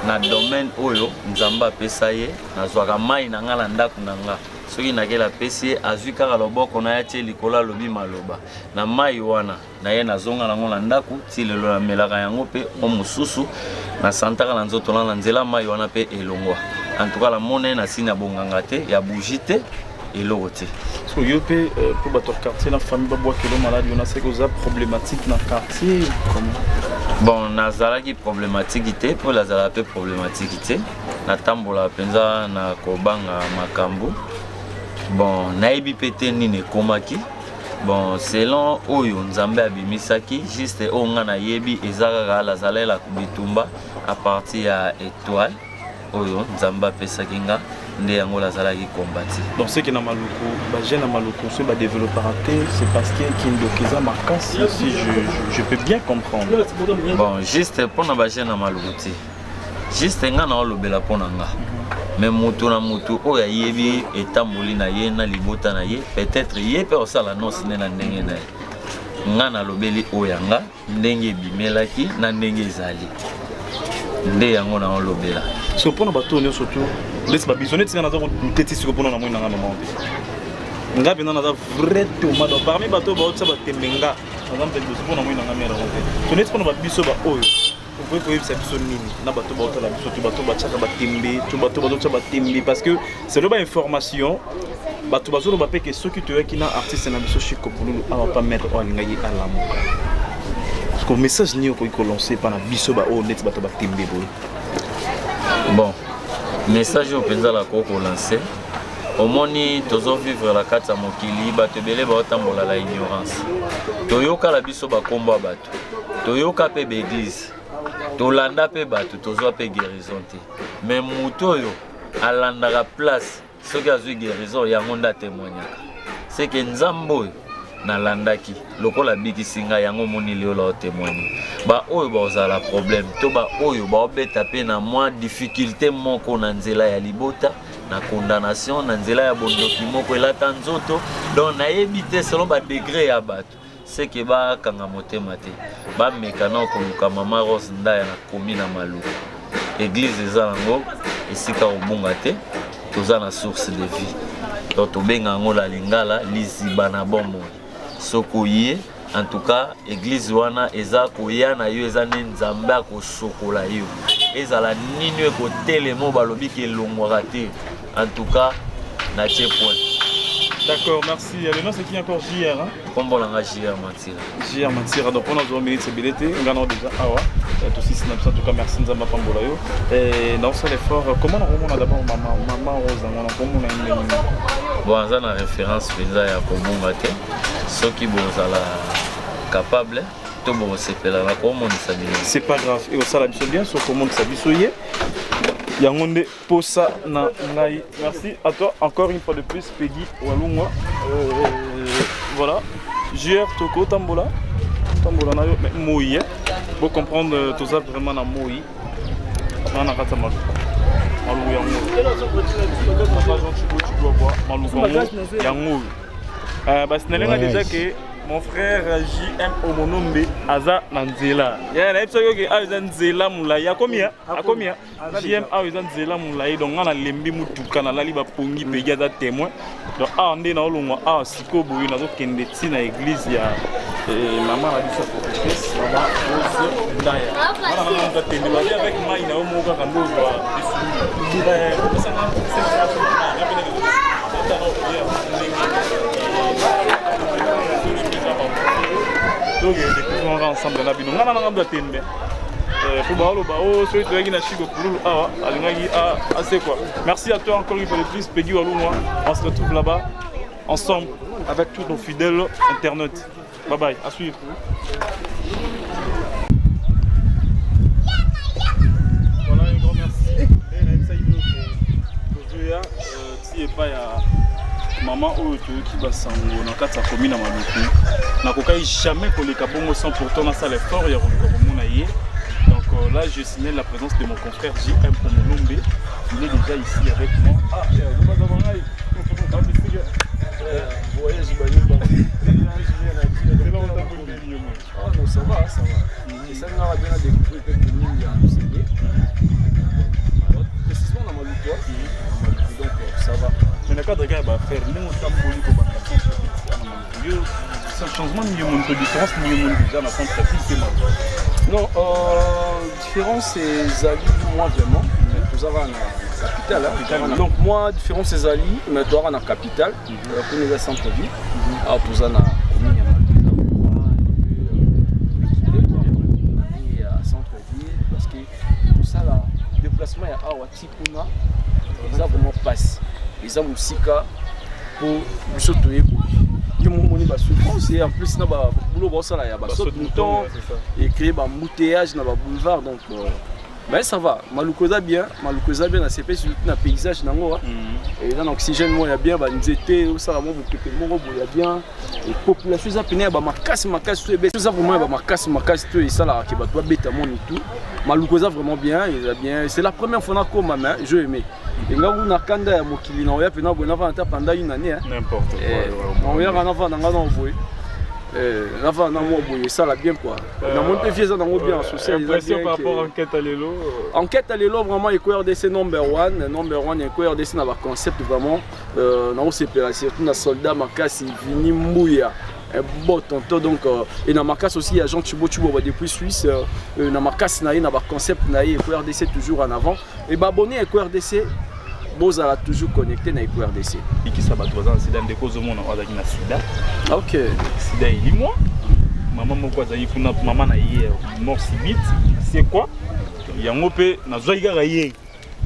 na domaine oyo Nzambe apesa ye. Nazwaka mai na ngai na ndako na nga. Soki nakeli, apesi ye, azwi kaka loboko na ye, atie likolo, alobi maloba na mai wana na ye. Nazonga nango na ndako ti lelo, namelaka yango mpe o mosusu nasantaka na nzoto na nzela mai wana mpe elongwa. En tout cas, namona ye na signe ya bonganga te, ya bougie te, eloko te. Parce que yo mpe, mpo bato ya quartier na famille babwakelo maladi wana, seke oza problématique na quartier, comment? Bon, nazalaki problématique te, mpo nazalaka mpe problématique te. Natambolaka mpenza na kobanga makambo. Bon, nayebi mpe te nini ekomaki. Bon, selon oyo Nzambe abimisaki, juste oyo nga nayebi eza kaka nazalelaka bitumba à partir ya étoile oyo Nzambe apesaki nga, nde yango nazalaki kombati. Donc c'est que na Maluku, bajeune na Maluku soki badéveloppaka te, c'est parce que kindoki eza makasi, si je peux bien comprendre? Bon, juste mpona bajeune na Maluku te, juste nga na olobela mpo na nga. Mais moto na moto oyo ayebi etamboli na ye na libota na ye, peut-être ye mpe osala nosi nde na ndenge na ye. Nga nalobeli oyo ya nga, ndenge ebimelaki na ndenge ezali, nde yango na olobela. So mpona bato oyo nyonso tu neti babiso, neti nga naza kodouter ti siko mpona na moi nanga mama te. Nga mpenza naza vrai Thomas. Donc parmi bato oyo baotisa batembe, nga naza mpe liboso mpona moi nanga mère yango te. So neti mpona babiso baoyo, okoki koyebisa biso nini na bato baotala biso to bato batiaka batembe to bato bazotia batembe? Parce que selon bainformation, bato bazoloba mpe ke soki toyaki na artiste na biso Chiko Pululu awa pa maître oyo alingaki alamuka. Parce que message nini okoki kolancer mpa na biso baoyo neti bato batembe boye? Bon, message oyo mpenza nakoki kolancer, omoni, tozovivre na kati ya mokili, bato ebele baotambola la ignorance. Toyokala biso bakombo ya bato, toyoka mpe baéglise, tolanda mpe bato, tozwa mpe guérison te. Mais moto oyo alandaka place, soki azwi guérison, yango nde atémoignaka. Seke Nzambe oyo nalandaki lokola abikisi ngai, yango omoni lelo aotémoigne. Baoyo baozala problème to baoyo baobeta mpe na mwa difficulté moko na nzela ya libota, na condamnation, na nzela ya bondoki moko elata nzoto, donc nayebi te, selon badegré ya bato, seke bakanga motema te, bameka na koluka mama Rose Ndaya na komi na Maluku. Église eza yango esika kobunga te. Toza na Source de Vie, donc tobenga yango na lingala liziba na bomoi. Soki oye, en tout cas, église wana eza koya na yo, eza nde Nzambe akosokola yo. Ezala nini ekotelema oyo balobi ke elongwaka te. En tout cas, natie point. D'accord, merci. Le nom, c'est qui encore? JR, hein? Kombo na nga JR Matira. JR Matira. Donc on a besoin minutes ebele te. Nga na déjà awa. Tosisi na biso. En tout cas, merci, Nzambe apambola yo. Et na osala effort. Comment na komona d'abord maman Rose yango, na komona ye ndenge nini? Bon, aza na référence mpenza ya kobunga te. Soki bozala capable to bokosepela na komonisa bino. C'est pas grave. Et osala biso bien so komonisa biso ye. Yango nde posa na ngai. Merci à toi encore une fois de plus, Peggy Walungwa. Voilà. JR Toko tambola. Tambola na yo mais moi, hein. Bo comprendre, toza vraiment na moi. Na kati ya Maluku. Maluku yango. Papa Jean Chibo, tu dois voir Maluku yango yango. Basi nalenga déjà que mon frère JM Omonombe aza na nzela. Ya na biso yoki awa eza nzela molai. Akomi ya? Akomi ya? JM awa eza nzela molai, donc nga nalembi mutuka, nalali bapongi. Pegi aza témoin. Donc awa nde naolongwa awa sikoyo boye, nazokende ti na église ya mama na biso ya prophétesse mama Rose Ndaya. Wana nanga moto atende babi avec mai na yo moko kaka nde ozwa esulu opesanga. Donc découvrir ensemble na bino. Ngana na ngamba tembe. Po baoloba o soki toyaki na Chico Pululu awa alingaki asekwa. Merci à toi encore une fois de plus Peggy Walumwa. On se retrouve là-bas ensemble avec tous nos fidèles internautes. Bye bye, à suivre. Voilà un grand merci. Ti epai ya mama oyo toyoki basango na kati ya commune ya Maluku, nakokaki jamais koleka bongo sans pourtant nasala effort ya koluka komona ye. Donc là je signale la présence de mon confrère JM Omonombe. Il est déjà ici avec moi. Ah, Voyage Ah non, ça va, ça va. Et ça, on a bien découvert que commune ya Lusenge. Précisément dans Maluku. Donc ça va. Mais na cadre ya baaffaire, ndenge otamboli kobanda centre yo, changement nini omoni to différence nini omoni déjà na centre ville mpe Maluku? Non, différence ezali moi vraiment, mais tozalaka na capitale. Hein. Donc moi, différence ezali, mais tozalaka na capitale, kuna eza centre ville, awa toza na commune ya Maluku, ya centre ville, parce que tosala déplacement ya awa ti kuna eza vraiment pasi, eza mosika mpo biso toyekoki ye momoni basouffrance. Et en plus na baboulot baosala ya basaute mouton ecréer baembouteillage na baboulevard. Donc mais ça va, Maluku eza bien, Maluku eza bien. Nasepe surtout na paysage nango, eza na oxygène moko ya bien, banzete osala mwa mopepe moko boye ya bien. Population eza pene ya bamakasi makasi to ebe eza vraiment ya bamakasi makasi to esalaka ke bato babeta mwa mitu. Maluku eza vraiment bien, eza bien. C'est la première fois nakoma, mais je aimé enga kuna kanda ya mokili na oya mpena boye navanda ata pendant une année. N'importe quoi. Oyaka navanda nga na boye, navanda na mwa boye, esala bien quoi. Namoni mpe vie eza nango bien social. Eza bien par rapport enquête à lelo. Enquête à lelo, vraiment Eco RDC number one, number one. Eco RDC na baconcept vraiment naosepela, surtout na soldat makasi Vini Mbuya, un bon tonton. Donc et na makasi aussi ya Jean Chubo Chubo depuis Suisse, na makasi na ye na baconcept na ye. Eco RDC toujours en avant et baabonné Eco RDC, bozala toujours connecté na Eco RDC. Ikisa bato baza na sida. Ndeko ozomona oyo azalaki na sida. Ok. Sida elimwa. Mama moko azalaki kuna, mama na ye mort subite, c'est quoi yango mpe nazwaki kaka ye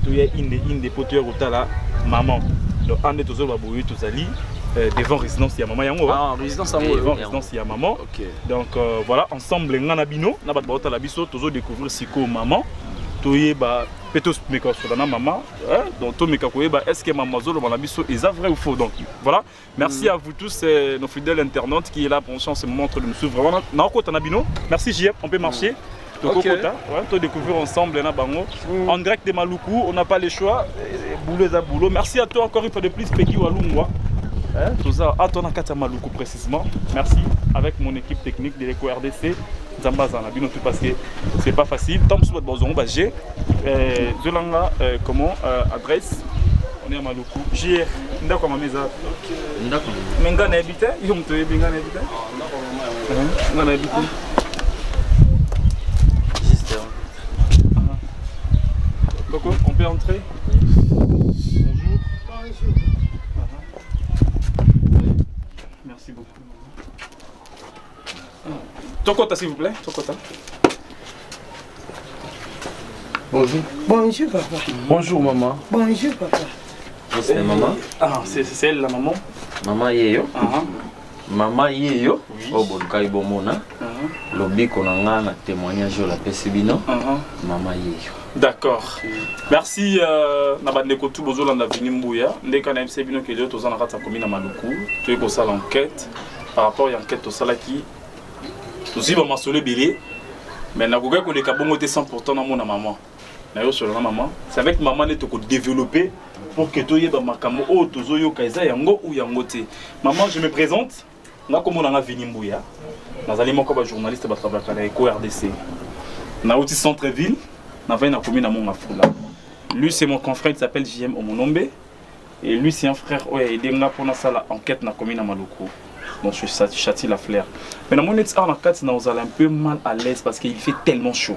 toya inde inde mpo toya kotala mama. Donc ande tozoloba boye, tozali devant résidence ya mama yango. Ah, résidence yango. Devant résidence ya maman. Ok. Donc voilà, ensemble nga na bino na bato baotala biso, tozodécouvrir sikoyo mama, toyeba mpe tomeka kosola na mama. Donc tomeka koyeba est ce que mama azoloba na biso eza vrai ou faux. Donc voilà, merci à vous tous, nos fidèles internautes qui est là pour en ce moment de nous suivre. Vraiment naokota na bino. Merci JF, on peut marcher. Tokokota, ouais, to découvrir ensemble na bango en direct de Maluku. On n'a pas le choix, boulot eza boulot. Merci à toi encore une fois de plus, Peggy Walungwa. Toza ato na kati ya Maluku précisément. Merci avec mon équipe technique de l'Eco RDC. Nzambe aza na bino tout, parce que c'est pas facile. Tant mosusu bato bazongo baje zolanga comment adresse. On est à Maluku. JR, ndako ya mama eza? Ndako. Me nga nayebi te, yo moto oyebi, nga nayebi te, nga nayebi te. Juste. Coco, on peut entrer? Bonjour. Bonjour. Merci beaucoup. Tokota, s'il vous plaît. Tokota. Bonjour. Bonjour, papa. Bonjour, maman. Bonjour, papa. C'est maman. Ah, c'est elle, la maman. Mama yeyo. Ah, Mama yeyo oyo bolukai bomona lobiko na nga na témoignage oyo napesi bino. Mama yeyo. D'accord. Merci na bandeko tu bozolanda Vini Mbuya. Ndeka na MC bino ke lelo toza na kati ya commune ya Maluku. Toyei kosala enquête par rapport ya enquête tosalaki. Tozwi ba masolo ebele. Mais nakokaki koleka bongo te sans pourtant namona maman. Nayo solo na maman. C'est avec maman nde toko développer pour que toyeba makambo oyo tozoyoka eza yango ou yango te. Maman, je me présente. Nga komona nga Vini Mbuya. Nazali moko ba journaliste batravaillaka na Eco RDC. Nauti centre ville, navai na commune ya Mont Ngafula. Lui, c'est mon confrère, il s'appelle JM Omonombe. Et lui, c'est un frère oyo aide nga mpona asala enquête na commune ya Maluku. Donc je châtie la fleur. Mais namoni neti awa na kati na ozala un peu mal à l'aise parce qu'il fait tellement chaud.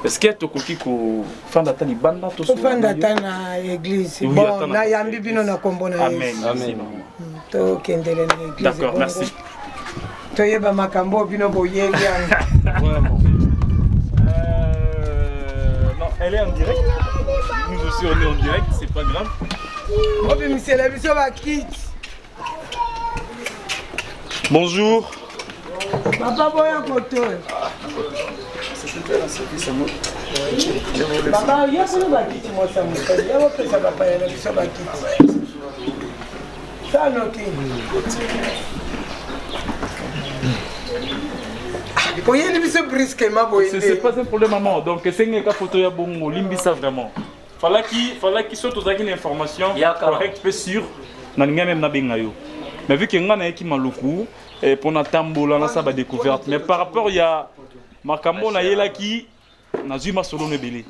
Est-ce que tokoki kofanda ata libanda? Tofanda ata na église. Oui, bon, ata na nayambi bino na nkombo na Amen. Yesu. Merci, maman. Tokendele na église. D'accord, bongo. Merci. Toyeba makambo oyo bino boyebi yango. Vraiment. Non, elle est en direct. Nous aussi, on est en direct, c'est pas grave. Obimisela biso bakiti. Bonjour. Papa boya koto. Papa ya kuna bakiti mwasa mosali ya bopesa bapaya na biso bakiti. Sanoki. Oyeli biso brusquement boye. C'est pas un problème maman. Donc esengeka photo ya bongo limbisa vraiment. Falaki so tozalaki na information correcte mpe sûre nalingai meme nabenga yo. Mais vu que nga nayeki maluku mpo natambola nasala badécouverte mais par rapport ya makambo nayelaki nazwi masolo no ebele.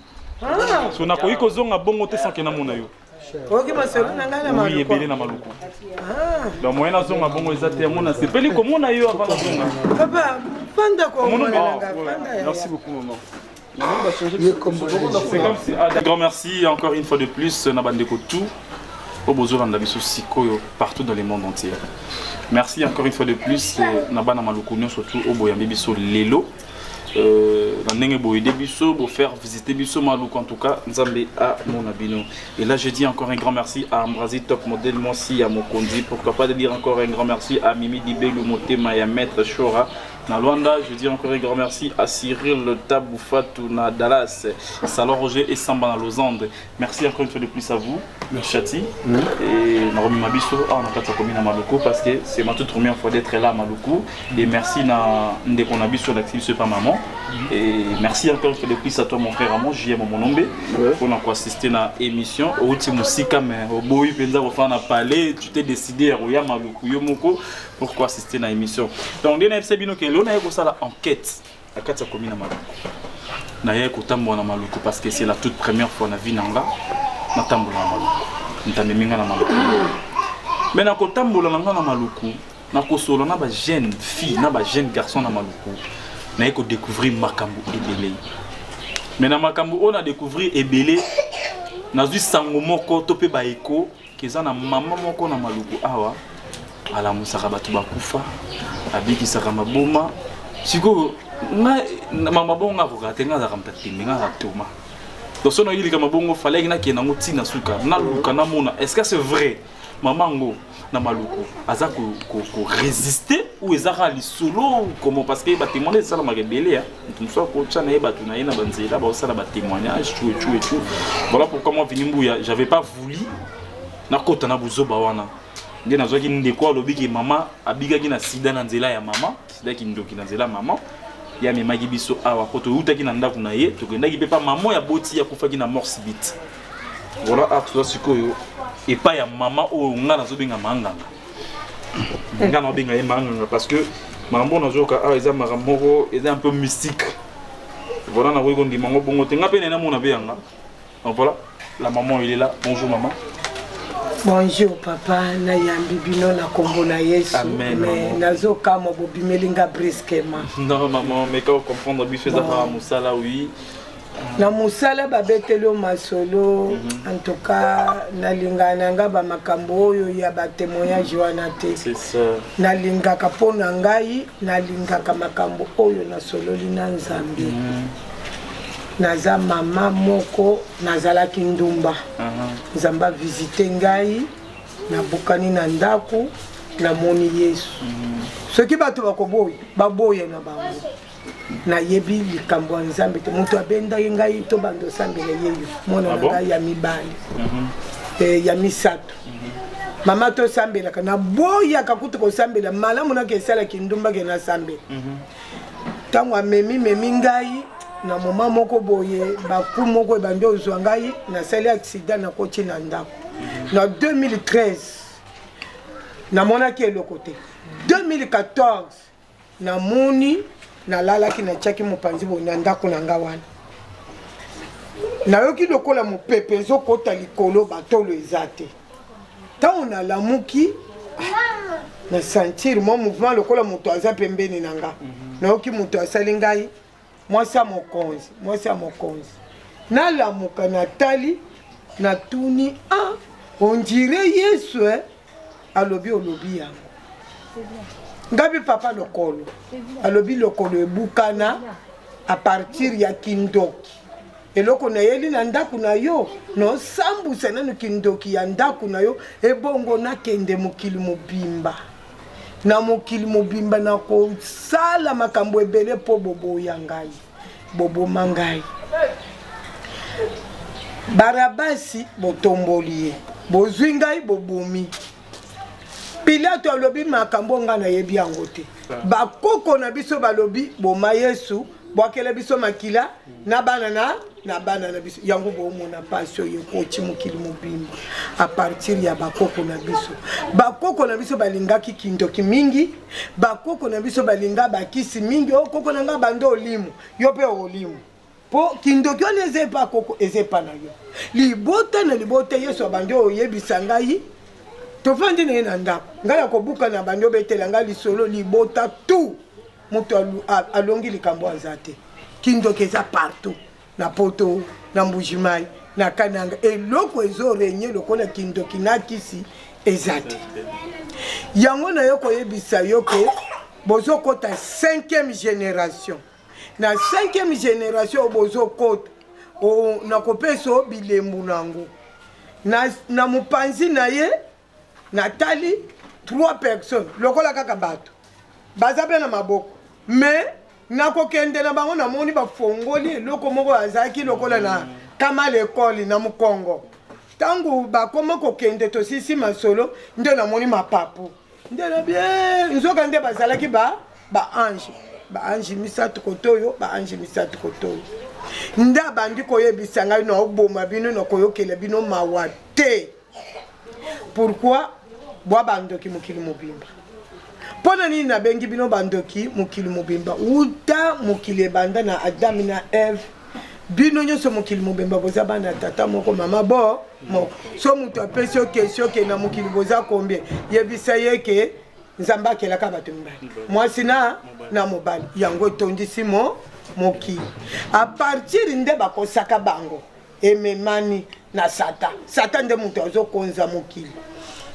So nakoki kozonga bongo te sans ke namona yo. Oyoki masolo na ngai na Oui, Maluku? ebele na Maluku. Donc moyen nazonga bongo eza te, yango nasepeli komona yo avant nazonga. Papa, fanda komona na ngai, fanda ya. Merci beaucoup maman. C'est comme si, ah, grand merci encore une fois de plus na bandeko tout au bozolanda biso sikoyo partout dans le monde entier. Merci encore une fois de plus na bana Maluku nyonso tout oyo boyambi biso lelo. Na ndenge boyede biso bofaire visiter biso Maluku, en tout cas Nzambe amona bino. Et là je dis encore un grand merci à Ambrazi Top Model Mwasi ya Mokonzi. Pourquoi pas de dire encore un grand merci à Mimi Dibelu Motema ya Maître Chora na Luanda. Je dis encore un grand merci à Cyril Taboufatou na Dallas, Salon Roger et Samba na Lausanne. Merci encore une fois de plus à vous, Chati. Et Naromi Mabiso, ah, on a pas commis na Maluku parce que c'est ma toute première fois d'être là à Maluku. Et merci na Ndeko Nabiso d'activité pas maman. Et merci encore une fois de plus à toi mon frère Amon, JM Monombe, pour nous assister na émission. Outi Musika mais au boy penza ko na parler, tu t'es décidé à roya Maluku yo moko pour quoi assister na émission. Donc ndena yebisa bino ke lelo naye kosala enquête na kati ya commune ya Maluku. Naye kotambola na Maluku parce que c'est la toute première fois na vie na nga natambola na Maluku. Ntamemi nga na Maluku. Mais na kotambola na nga na Maluku, na kosolola na ba jeune fille, na ba jeune garçon na Maluku, naye kodécouvrir makambo ebele. Mais na makambo oyo na découvrir ebele, nazwi sango moko to mpe baeko ke eza na mama moko na Maluku awa alamusaka bato bakufa, abikisaka maboma. Sikoyo nga mama bongo nga akoka te, nga azalaka moto atembe, nga azalaka toma. Donc so nayoki likambo bongo, falaki nakende yango ntina suka, naluka namona est ce que c'est vrai mama yango na Maluku aza korésister ou eza kaka lisolo ou comment, parce que batémoignage esalamaka ebele ya moto mosusu akotya na ye bato na ye na banzela baosala batémoignage, tout et tout et tout. Voilà pourquoi moi Vini Mbuya, j'avais pas voulu nakota na buzoba wana. Nde nazwaki ndeko alobiki mama abikaki na sida na nzela ya mama, sida kindoki na nzela ya mama. Ye amemaki biso awa po toyutaki na ndako na ye, tokendaki mpe pa mama oyo aboti, akufaki na mort subite. Voilà, awa toza sikoyo epai ya mama oyo nga nazobenga manganga. Nga nazobenga ye manganga parce que makambo oyo nazoyoka awa eza makambo moko eza un peu mystique. Voilà, nakoki kondima yango bongo te, nga mpe naye namona mpe yanga. Donc voilà, la maman, il est là. Bonjour maman. Bonjour papa, nayambi bino na kombo na Yesu. Amen, Mais maman. nazokamwa bobimeli nga brusquement. Non maman, mais quand comprendre biso eza kaka mosala, oui. Na mosala babeteli yo masolo. En tout cas nalingaka na nga bamakambo oyo ya batémoignage wana te. C'est ça. Nalingaka mpo na ngai, nalingaka makambo oyo nasololi na Nzambe. Naza mama moko nazalaki ndumba. Nzambe avisite ngai, nabukani na ndako, namoni Yesu. Soki bato bakoboya, baboya na bango. Nayebi likambo ya Nzambe te. Moto abendaki ngai to bando osambela yeyo mwana Ah na bon? ngai ya mibale, ya misato. Mama tosambelaka, naboyaka kutu kosambela malamu, nake esalaki ndumba ke nasambela. Ntango amemi memi ngai na moma moko boye, baku moko ebandi ozwa ngai, nasali accident, nakoti na ndako na 2013, namonaki eloko te. 2014 namoni nalalaki, natiaki mopanzi boye na ndako na nga wana, nayoki lokola mopepe ezokota likolo, batolo eza te. Ntango nalamuki, na sentir mwa mouvement lokola moto aza pembeni na nga. Nayoki moto asali ngai: "Mwasi ya mokonzi, mwasi ya mokonzi." Nalamuka, natali, natuni: "Ah, on dirait Yesu, eh?" Alobi: "Olobi yango." Ngabi papa lokolo alobi lokolo ebukana a partir ya kindoki eloko nayeli na ndako na yo nosambusa nanu kindoki ya ndako na yo ebongo nakende mokili mobimba na mokili mobimba nakosala makambo ebele mpo boboya ngai boboma ngai barabasi botomboli ye bozwi ngai bobomi Pilato alobi makambo ngai nayebi yango te. Bakoko na biso balobi boma Yesu, bwakela biso makila na bana na na bana na biso. Yango bomona pasi oyo ekoti mokili mobimba a partir ya bakoko na biso. Bakoko na biso balingaki kindoki mingi, bakoko na biso balinga bakisi mingi. O oh, koko na ngai banda olimu, yo mpe olimu. Po kindoki wana eza epa koko eza epa na yo libota na libota yesu abandi oyebisa ngai tofandi na ye na ndako ngai ya kobuka na bandi obetela ngai lisolo libota tout moto alongi likambo aza te kindoki eza partout na poto na mbujimai na kananga eloko ezo renye lokola kindoki na kisi eza te yango naye koyebisa yo ke bozokota 5e génération na cinquième génération oyo bozokota nakopesa yo bilembo na yango na, na mopanzi na ye natali trois personnes lokola kaka bato baza mpe na maboko mais nakokende na bango namoni bafongoli eloko moko azalaki lokola na kama lekole na mokongo ntango bakoma kokende tosisi masolo nde namoni mapapu nde na bien nzoka nde bazalaki ba ba ange ba ange misato kotoyo ba ange misato kotoyo nde abandi koyebisa ngai na oboma bino na koyokela bino mawa te pourquoi bwa bandoki mokili mobimba mpo na nini nabengi bino bandoki mokili mobimba uta mokili ebanda na adame na eve bino nyonso mokili mobimba boza bana tata moko mama bo moko so moto apesi yo question ke na mokili boza combien yebisa ye ke nzambe akelaka bato mibale mwasi na na mobali yango etondisi mo mokili a partir nde bakosaka bango ememani na satan satan nde moto azokonza mokili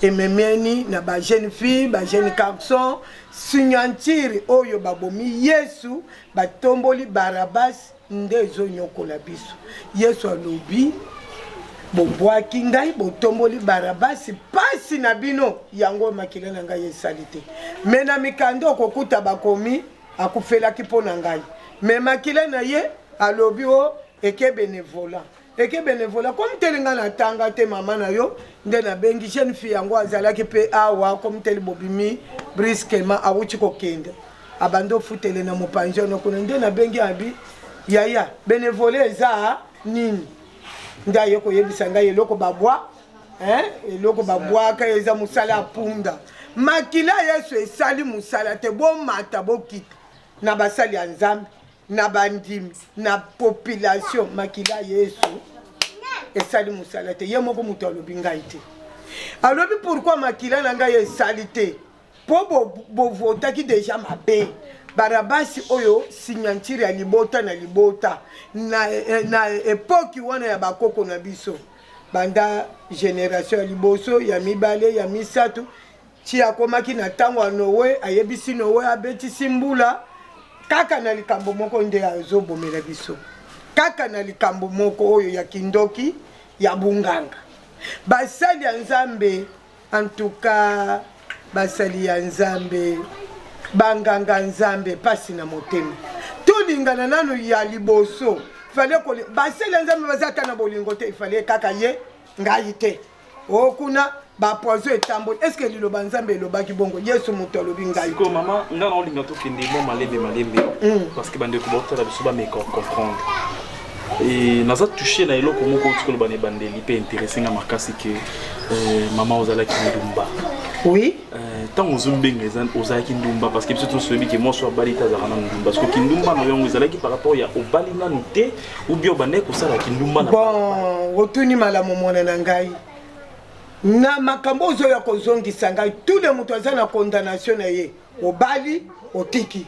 ememeni na ba jeune fille ba jeune garçon signature oyo babomi yesu batomboli barabas nde ezonyokola biso yesu alobi bobwaki ngai botomboli barabasi mpasi na bino yango makila na ngai esali te me na mikanda okokuta bakomi akufelaki mpo na ngai me makila na ye alobi o oh, eke benevola eke benevola komi teli ngai natanga te mama na yo nde nabengi jeune fille yango azalaki mpe awa komi teli bobimi brusquement awuti kokende abandi ofutele na mopanzi wana kuna nde nabengi abi yaya benevole eza nini nde aye koyebisa ngai eloko babwa eloko babwaka eza mosala ya punda makila yesu esali mosala te bomata bokita na basali ya nzambe na bandimi na population makila yesu esali mosala te ye moko moto alobi ngai te alobi pourkui makila na ngai esali te mpo bovotaki bo deja mabe barabasi oyo signature ya libota na libota na, eh, na epoki wana ya bakoko na biso banda generation ya liboso ya mibale ya misato Ti akomaki na ntango ya Noe, ayebisi Noe abetisi mbula kaka na likambo moko nde azobomela biso, kaka na likambo moko oyo ya kindoki ya bunganga. Basali ya Nzambe, en tout cas basali ya Nzambe, banganga Nzambe, pasi na motema. Tolingana nanu ya liboso, fallait basali ya Nzambe baza ata na bolingo te, fallait kaka ye ngai te. o oh, kuna bapoison etamboli estce liloba nzambe elobaki bongo yesu moto alobi ngai sikoyo mama ngai naolinga tokende mwa malembe malembe mm. parce que bandeko baotala biso bameka comprendre e naza touche na eloko moko outi koloba na ebandeli mpe interesse nga makasi ke euh, mama ozalaki ndumba oui ntango euh, ozobenga ozalaki ndumba parce que biso nyonso toyebi ke mwasi abali te azalaka nanu ndumba parce que kindumba na yo yango ezalaki par rapport ya obali nanu te ou bien obandaki kosala kindumba na bon otuni malamu mwana na ngai na makambo ozoya kozongisa ngai tout le moto aza na condamnation na ye obali otiki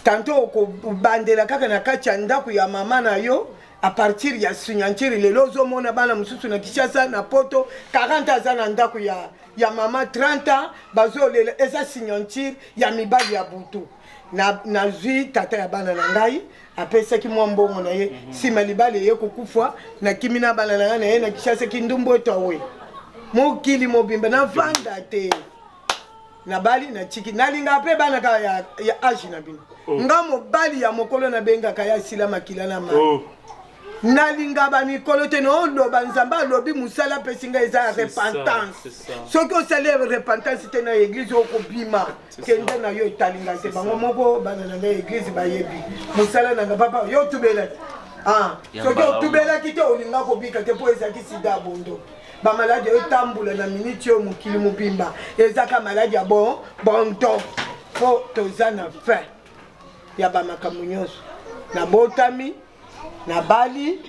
tanto okobandela kaka na kati ya ndako ya mama na yo. A partir ya signature, lelo ozomona bana mosusu na Kinshasa, na Poto, 40 aza na ndako ya mama, 30 ans bazolela. Eza signature ya mibali ya butu. Nazwi tata ya bana na ngai, apesaki mwa mbongo na ye. Nsima libala eye kokufa, nakimi na bana na ngai na ye na Kinshasa. Kindumbu eto awe mokili mobimba, navanda te, nabali, natiki. Nalingaka mpe bana kaka ya age na bino. Nga mobali ya mokolo nabengaka ye asila makila na mai. Nalinga bamikolo te. Naoloba Nzambe alobi mosala apesi ngai eza ya repentance. Soki osali repentance te na église, okobima. Kende na yo, etalinga te. Bango moko bana na ngai église bayebi mosala na ngai. Papa, yo otubelaki. Ah, soki otubelaki te, olinga kobika te, mpo ezalaki sida ya bondo. Bamaladi oyo etambola na miniti oyo mokili mobimba ezaka maladi ya bon bonto, mpo toza na fin ya bamakambo nyonso. Nabotami, nabali,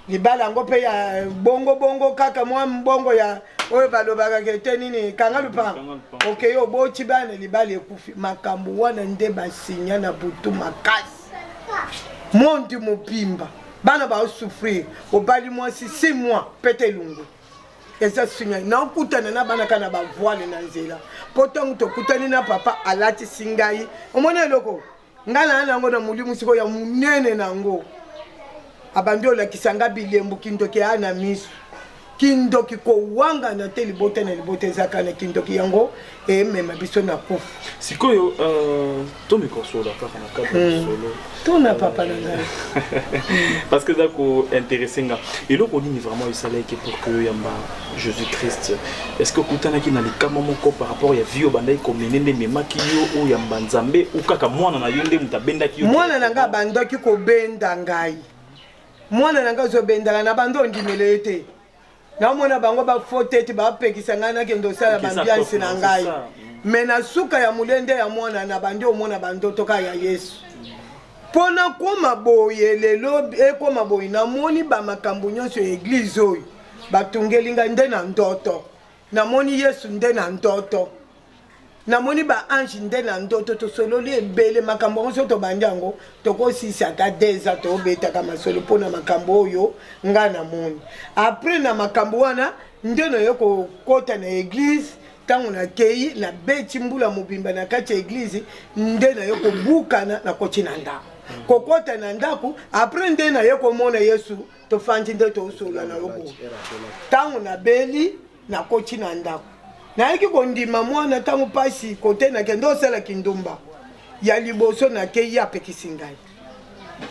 libala yango mpe ya bongo bongo, kaka mwa mbongo ya oyo balobaka ke nini, kanga lupango, okei, oboti bana, libala ekufi. Makambo wana nde basinya na butu makasi. Monde mobimba bana baosouffrir. Obali mwasi 6 mois, pete elungu eza sinya. Nakutana na bana kaka na bavoile na nzela, mpo ntango tokutani na papa, alatisi ngai. Omoni eloko ngai naa nango na molimo sikoyo ya monene nango, abandi olakisa nga bilembo. Kindoki aya na miso, kindoki kowangana te. Libota na libota ezaka na kindoki, yango emema biso na kufa. Sikoyo tomikosola kaka na cadre ya solo. Tuna, papa na ngai. Parce que eza kointéresser nga. Eloko nini vraiment esalaki pour que oyamba Jésus Christ? Est ce que okutanaki na likama moko par rapport ya vie obandaki komene nde ememaki yo oyamba Nzambe, ou kaka mwana na yo nde moto abendaki yo? Mwana na ngai abandaki kobenda ngai. Mwana na ngai azobendaka na bando, ondimela ye te. Naomona bango bafote ete bapekisa ngai nakende osala baambiance na ngai, mais na suka ya molende ya mwana na bandi omona bandoto kaka ya Yesu. Mpo nakóma boye lelo, ekóma boye, namoni bamakambo nyonso ya église oyo batungeli ngai nde na ndoto. Namoni Yesu nde na ndoto, namoni baange nde na ndoto. Tosololi ebele makambo yango. So tobandi yango, tokosisa ata 2 ans tobetaka masolo mpona makambo oyo ngai namoni. Après na makambo wana nde naye kokɔta na église. Ntango nakei, nabeti mbula mobimba na kati ya église, nde naye kobukana, nakoti na ndako. Kokɔta na ndako, après nde naye komona Yesu. Tofandi nde tosola na yo boye. Ntango nabeli, nakoti na ndako, nayaki kondima mwana. Ntango mpasi kote nakende osalaki ndumba ya liboso, nakei, apekisi ngai,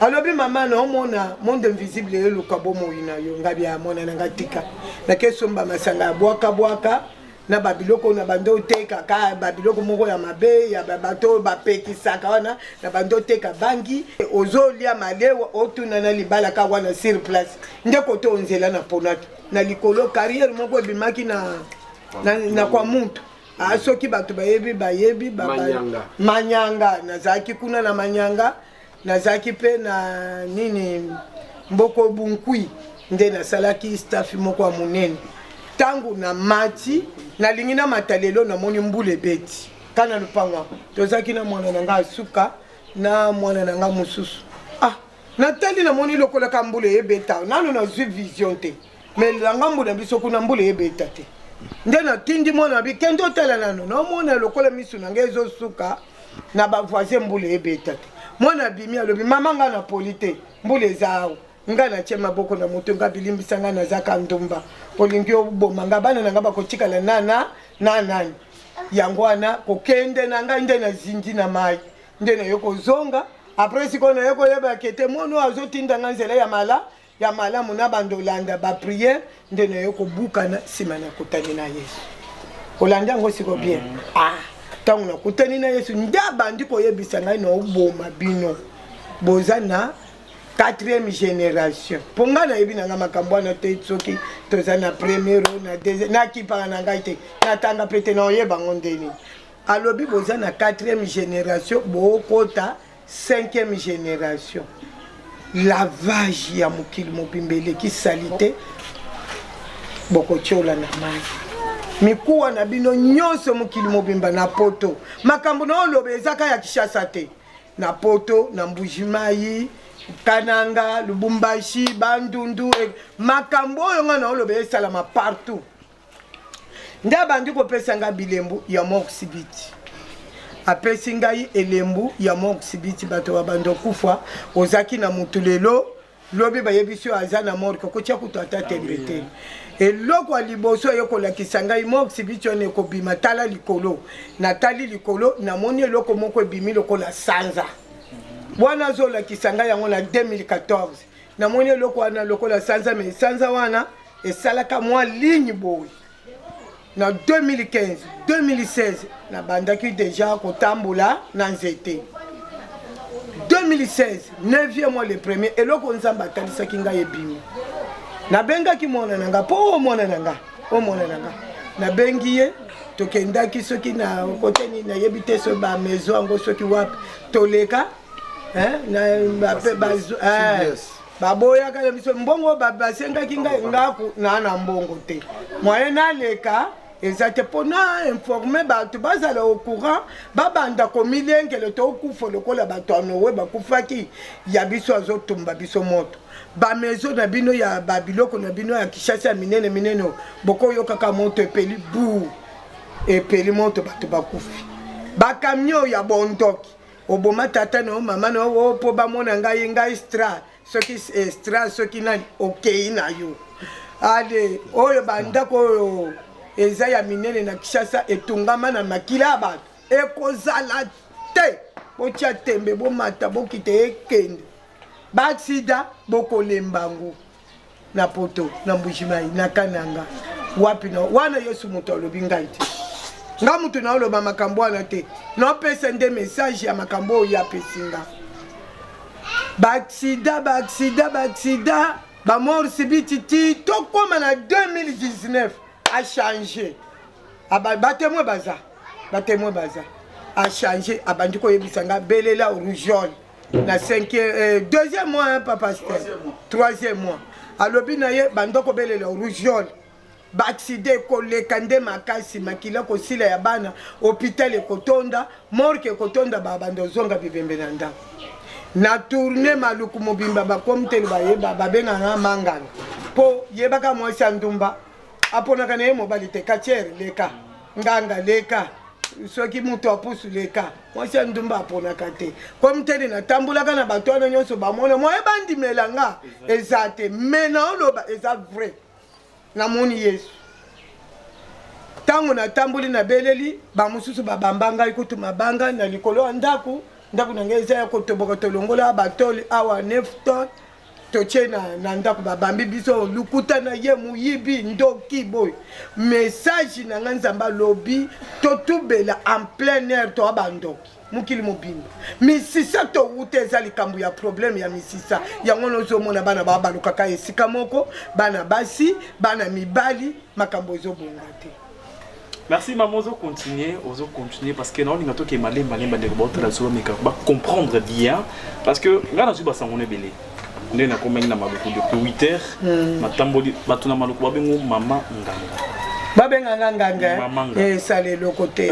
alobi: "Mama, naomona monde invisible eluka bomoi na yo." Ngabi ya mwana na ngai, tika. Nakesomba masanga ya bwakabwaka na babiloko na bando oteka ka babiloko moko ya mabe ya bato oyo bapekisaka wana, na bando oteka bangi, ozolia malewa, otuna na libala ka wana sur place. Nde kote oyo nzela naponaki na likolo, carrière moko ebimaki na kwa mutu. Ah, soki bato bayebi, bayebi Manyanga. Manyanga. Nazalaki kuna na Manyanga, nazalaki mpe na nini, mboko Bunkui, nde nasalaki staff moko ya monene. Ntango na mati, nalingi namata lelo, namoni mbula ebeti kana lupango. Tozalaki na mwana na ngai asuka na mwana na ngai mosusu. Ah, natali, namoni lokola ka mbula eyebeta. Nano nazwi vision te, mais na ngambo na biso kuna mbula eyebeta te. Nde natindi mwana abi: "Kende otala nano, naomona lokola misu na ngai ezosuka na bavoisin, mbula eyebeta te." Mwana abimi, alobi: "Mama, ngai na poli te, mbula eza awa." Ngai natie maboko na moto, ngai bilimbisa ngai, nazaka ndumba, olingi oboma ngai, bana na ngai bakotikala nana na nani? Yango wana kokende na ngai nde nazindi na mai, nde naye kozonga. Après sikoyo naye koyeba kete mwana oyo azotinda ngai nzela ya mala ya malamu na bandolanda baprière, nde naye kobukana. Nsima nakutani na Yesu. Olandi yango siko bien. Ah, ntango nakutani na Yesu, nde abandi koyebisa ngai: "Naoboma bino, boza na quatrième génération." Mpo ngai nayebi na ngai makambo wana te. Soki toza na première o na deuxième, nakipaka na ngai te, natanga mpe te, naoyeba yango ndeni. Alobi: "Boza na quatrième génération, bookota cinquième génération. Lavage ya mokili mobimba eleki sali te, bokotiola na mai mikuwa na bino nyonso mokili mobimba na Poto." Makambo na oloba ezaka ya Kishasa te, na Poto, na Mbujimai. Kananga, Lubumbashi, Bandundu, makambo oyo ngai naoloba esalama partout. Nde abandi kopesa ngai bilembo ya mort subite. Apesi ngai elembo ya mort subite, bato babandi okufa, ozaki na mutu lelo, lobi bayebisi yo aza na morgue, kotia kutu ata tembe te. Eloko ya liboso eye kolakisa ngai mort subite wana ekobima, tala likolo. Natali likolo, namoni eloko moko ebimi lokola sanza. Wana azolakisa ngai yango na 2014. Namoni eloko wana lokola sanza, mais sanza wana esalaka mwa ligne boye. Na 2015, 2016 nabandaki deja kotambola na nzete. 2016, 9e mois le premier, eloko Nzambe atalisaki ngai ebimi. Nabengaki mwana na nga, po oyo mwana na nga, oyo mwana na nga. Nabengi ye, tokendaki soki na kote nini nayebi te, soki ba maison yango soki wapi, toleka, hein, na, ba, pe, ba, hein, baboyaka na biso mbongo basengaki ngai ngaku na na mbongo te, moyen naleka eza te mpo na informe bato bazala au courant, babanda komilengele tokufa lokola bato ya Noe bakufaki, ya biso azotumba biso moto. Ba maison na bino ya ba biloko na bino ya Kinshasa ya minene minene oyo, bokoyokaka moto epeli bu epeli moto, bato bakufi. Ba camion ya bondoki oboma tata na yo mama na yo mpo bamona ngai ngai stra soki stra soki nani okei na yo. Ale oyo bandako oyo eza ya minene na Kinshasa etongama na makila ya bato ekozala te, botia tembe bomata bokita ekende ba accident bokolemba yango na poto na Mbujimayi na Kananga wapi na wana. Yesu moto alobi ngai te, nga moto naoloba makambo wana te, naopesa nde message ya makambo oyo apesi nga. Ba accident, ba accident, ba accident, ba mort subite ti tokóma na 2019 a changer. Ba témoin baza, ba témoin baza, a changer, abandi koyebisa nga belela rougeole na cinquième, deuxième mois, hein, papa pasteur, troisième mois alobi na ye banda kobelela rougeole, ba accident ekoleka nde makasi, makila kosila ya bana, hôpital ekotonda, morgue ekotonda, babanda ozonga bibembe na ndako. Na tourne maluku mobimba bakomteli bayeba babengaka manganga mpo yebaka mwasi ya ndumba aponaka na ye mobali te, katiere leka, nganga leka, soki moto apusu leka, mwasi ya ndumba aponaka te. Komteli natambolaka na bato wana nyonso bamona moye bandimela nga eza te, me naoloba eza vrai. Namoni Yesu ntango natamboli nabeleli, bamosusu babamba ngai kutu mabanga na likolo ya ndako. Ndako na ngai eza ya kotoboka, tolongola batole awa 9 tonnes totie na ndako, babambi biso lukuta na ye moyibi ndoki boye. Message na ngai Nzambe alobi totubela en plein air, toa bandoki mokili mobimba misisa towuta, eza likambo ya problème ya misisa yango nozomona bana babalukaka esika moko, bana basi bana mibali, makambo ezobonga te. Merci maman, ozo continuer, ozo continuer parce que naolinga toke malemba lemba ndeko baotala biso bameka ba comprendre bien parce que ngai nazwi basango na ebele nde nakomaki na Maluku depuis 8 heures, natamboli bato na Maluku babengo mama nganga. Babenganga nganga. Mama nganga. Esala eloko te.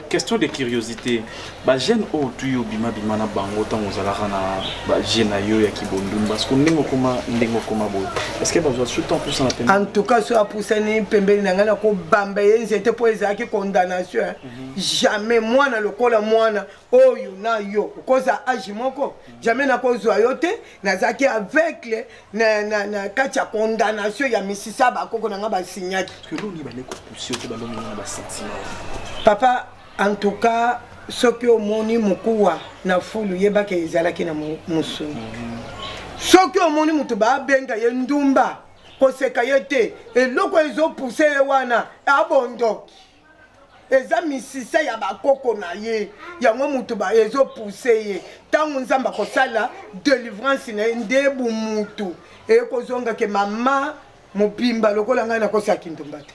Question de curiosité, bajeune oyo tu yo bima bima na bango ntango ozalaka na bajeune na yo ya kibondumba, parce que ndenge okoma boye, est ce que bazwa surtout mpusana pembe? En tout cas so apusani pembeni na ngai nakobamba ye nzete mpo ezalaki condamnation, hein. Jamais mwana lokola mwana oyo na yo okoza age moko, jamais nakozwa yo te. Nazalaki aveugle na kati ya condamnation ya misisa bakoko na ngai basinyaki. Parce que loni bande kopousse yo te, balongi na basentiment. Papa, en tout cas soki omoni mokuwa na fulu, yebaka ezalaki na mosuni. Soki omoni moto babenga ye ndumba, koseka ye te, eloko ezopuse ye wana abondoki eza misisa ya bakoko na ye, yango moto ezopuse ye. Ntango Nzambe akosala délivrance na ye nde bumutu ekozongake. Mama mobimba lokola ngai nakosaki ndumba te,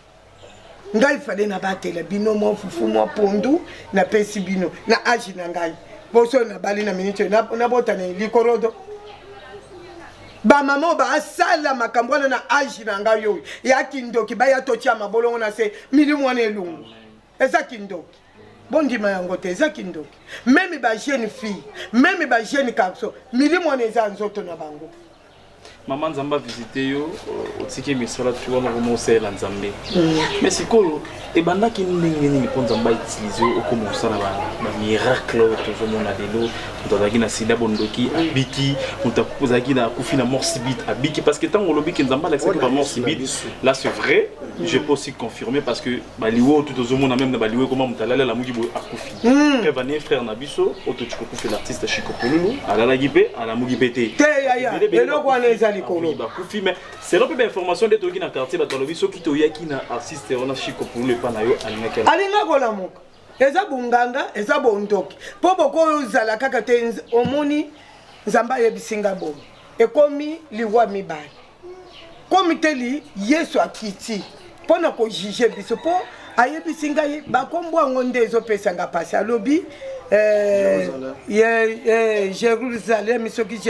ngai fale nabatela bino mwa fufu mwa pondu napesi bino na age na ngai poso nabali na minute oyo nabotana likorodo. Bamama oyo baasala makambo wana na age na ngai oyo ya kindoki, baya totia mabolongo na se, milimu wana elungu eza kindoki. Bondima yango te, eza kindoki. Meme ba jeune fille, meme ba jeune garçon, milimo wana eza nzoto na bango. Mama, Nzambe avisite yo, otiki misala ti wana okoma osalela Nzambe. Mais sikoyo ebandaki ndenge nini mpo Nzambe autilize yo okoma kosala bamiracle oyo tozomona lelo? Moto azalaki na sida, bondoki, abiki. Moto azalaki na akufi na mort subite, abiki. Parce que ntango olobi ke Nzambe alakisaki bamort subite, là c'est vrai, je peux aussi confirmer, parce que baliwo oyo tozomona, même na baliwo ekoma moto alali, alamuki boye, akufi. Preuve, frère na biso oyo toki kokufi, l'artiste Chico Pululu, alalaki mpe, alamuki mpe te. Te yaya, eloko wana eza likolo. Bakufi. Mais selon mpe bainformation nde toyoki na quartier, bato balobi soki toyaki na artiste wana Chico Pululu epa na yo, alingaki alinga kolamuka. Eza bonganga, eza bondoki, mpo bokozala kaka te. Omoni, Nzambe ayebisi nga boye: ekomi liwa mibale, komi teli Yesu akiti mpo na kojuge biso. Mpo ayebisi ngai bakombo yango nde ezopesa nga mpasi. Alobi Jérusalem, soki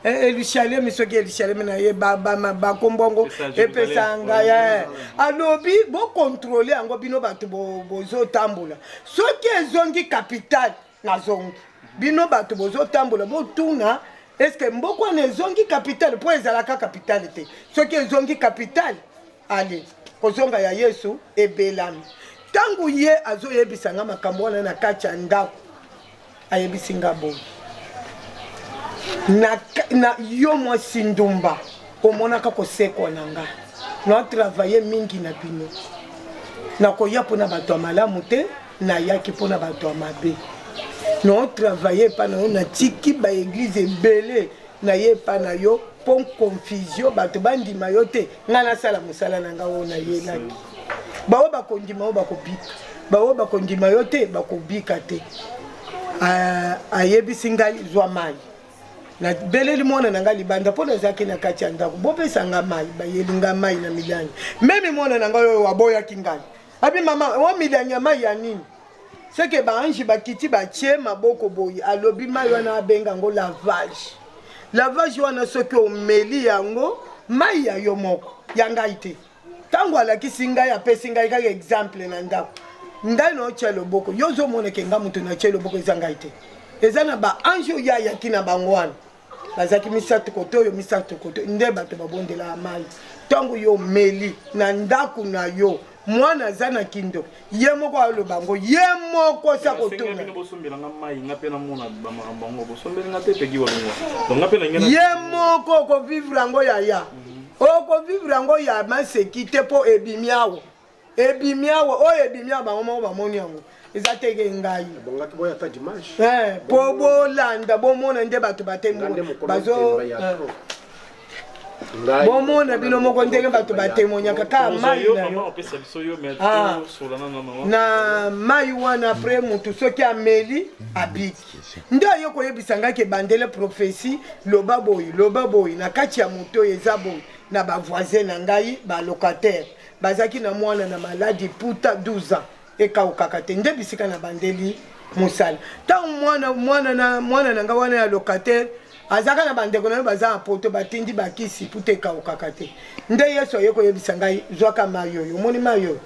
Elushalem, soki Elushalem na ye, bakombo yango epesa ngai. Alobi bokontrole yango, bino bato bozotambola. Soki ezongi capitale, nazongi. Bino bato bozotambola, botuna eske mboka wana ezongi capitale, mpo ezalaka capitale te. Soki ezongi capitale, ale kozonga ya Yesu ebelami. Ntango ye azoyebisa nga makambo wana na kati ya ndako, ayebisi nga boye: na yo mwasi ndumba, omonaka kosekwa na nga, natravaille mingi na bino, nakoya mpona bato ya malamu te, nayaki mpona bato ya mabe. Naotravaille epa na yo, natiki baeglize ebele, naye epa na yo mpo confusion, bato bandima yo te. Ngai nasala mosala na ngai oyo nayelaki. Baoyo bakondima oyo bakobika, baoyo bakondima yo te bakobika te. Ayebisi ngai: zwa mai. Nabeleli mwana na ngai libanda, mpo nazalaki na kati ya ndako: bopesa nga mai. Bayeli nga mai na milangi. Meme mwana na ngai oyo aboyaki ngai abi: mama, o milangi ya mai ya nini? Seke baange bakiti, batie maboko boye. Alobi mai wana abenga yango lavage. Lavage wana, soki omeli yango, mai ya yo moko, ya ngai te. Ntango alakisi ngai, apesi ngai kaka exemple na ndako, ngai naotia loboko, yo ozomonake nga moto natie loboko, eza ngai te, eza na baange oyo ayaki na bango wana. Bazalaki misato kote oyo, misato kote. Nde bato babondelaka mai. Ntango yo omeli na ndako na yo, mwana aza na kindoki, ye moko aloba yango, ye moko sa kotuna. Bino bosombelanga mai, nga mpe namona bamakambo yango. Bosombelinga te, peki walongwa. Donc nga mpe na ye moko okovivre yango yaya, okovivre yango ya maseki te, mpo ebimi awa, ebimi awa, oyo ebimi awa, bango moko bamoni yango, eza teke ngai. Bongaki boya ata dimanche. Mpo bolanda, bomona nde bato Nga nde mokolo bazo ntemba ya trop. Ngai bomona bino moko ndenge bato batémoignaka kaka mai yo na mama yo. Opesa biso yo, mais Ah. tosolana na mama. Na mai wana, après motu soki ameli, abiki. Nde aye koyebisa ngai ke bandele prophétie, loba boye, loba boye na kati ya moto oyo eza boye. Na bavoisin na ngai balocataire bazalaki na mwana na maladi, puta 12 ans ekaukaka te. Nde bisika na bandeli mosala, ntango mwana na ngai wana ya locataire azalaka na bandeko na yo baza na poto, batindi bakisi, puta ekaukaka te. Nde Yesu aye koyebisa ngai: zwaka mai oyo. Omoni mai oyo,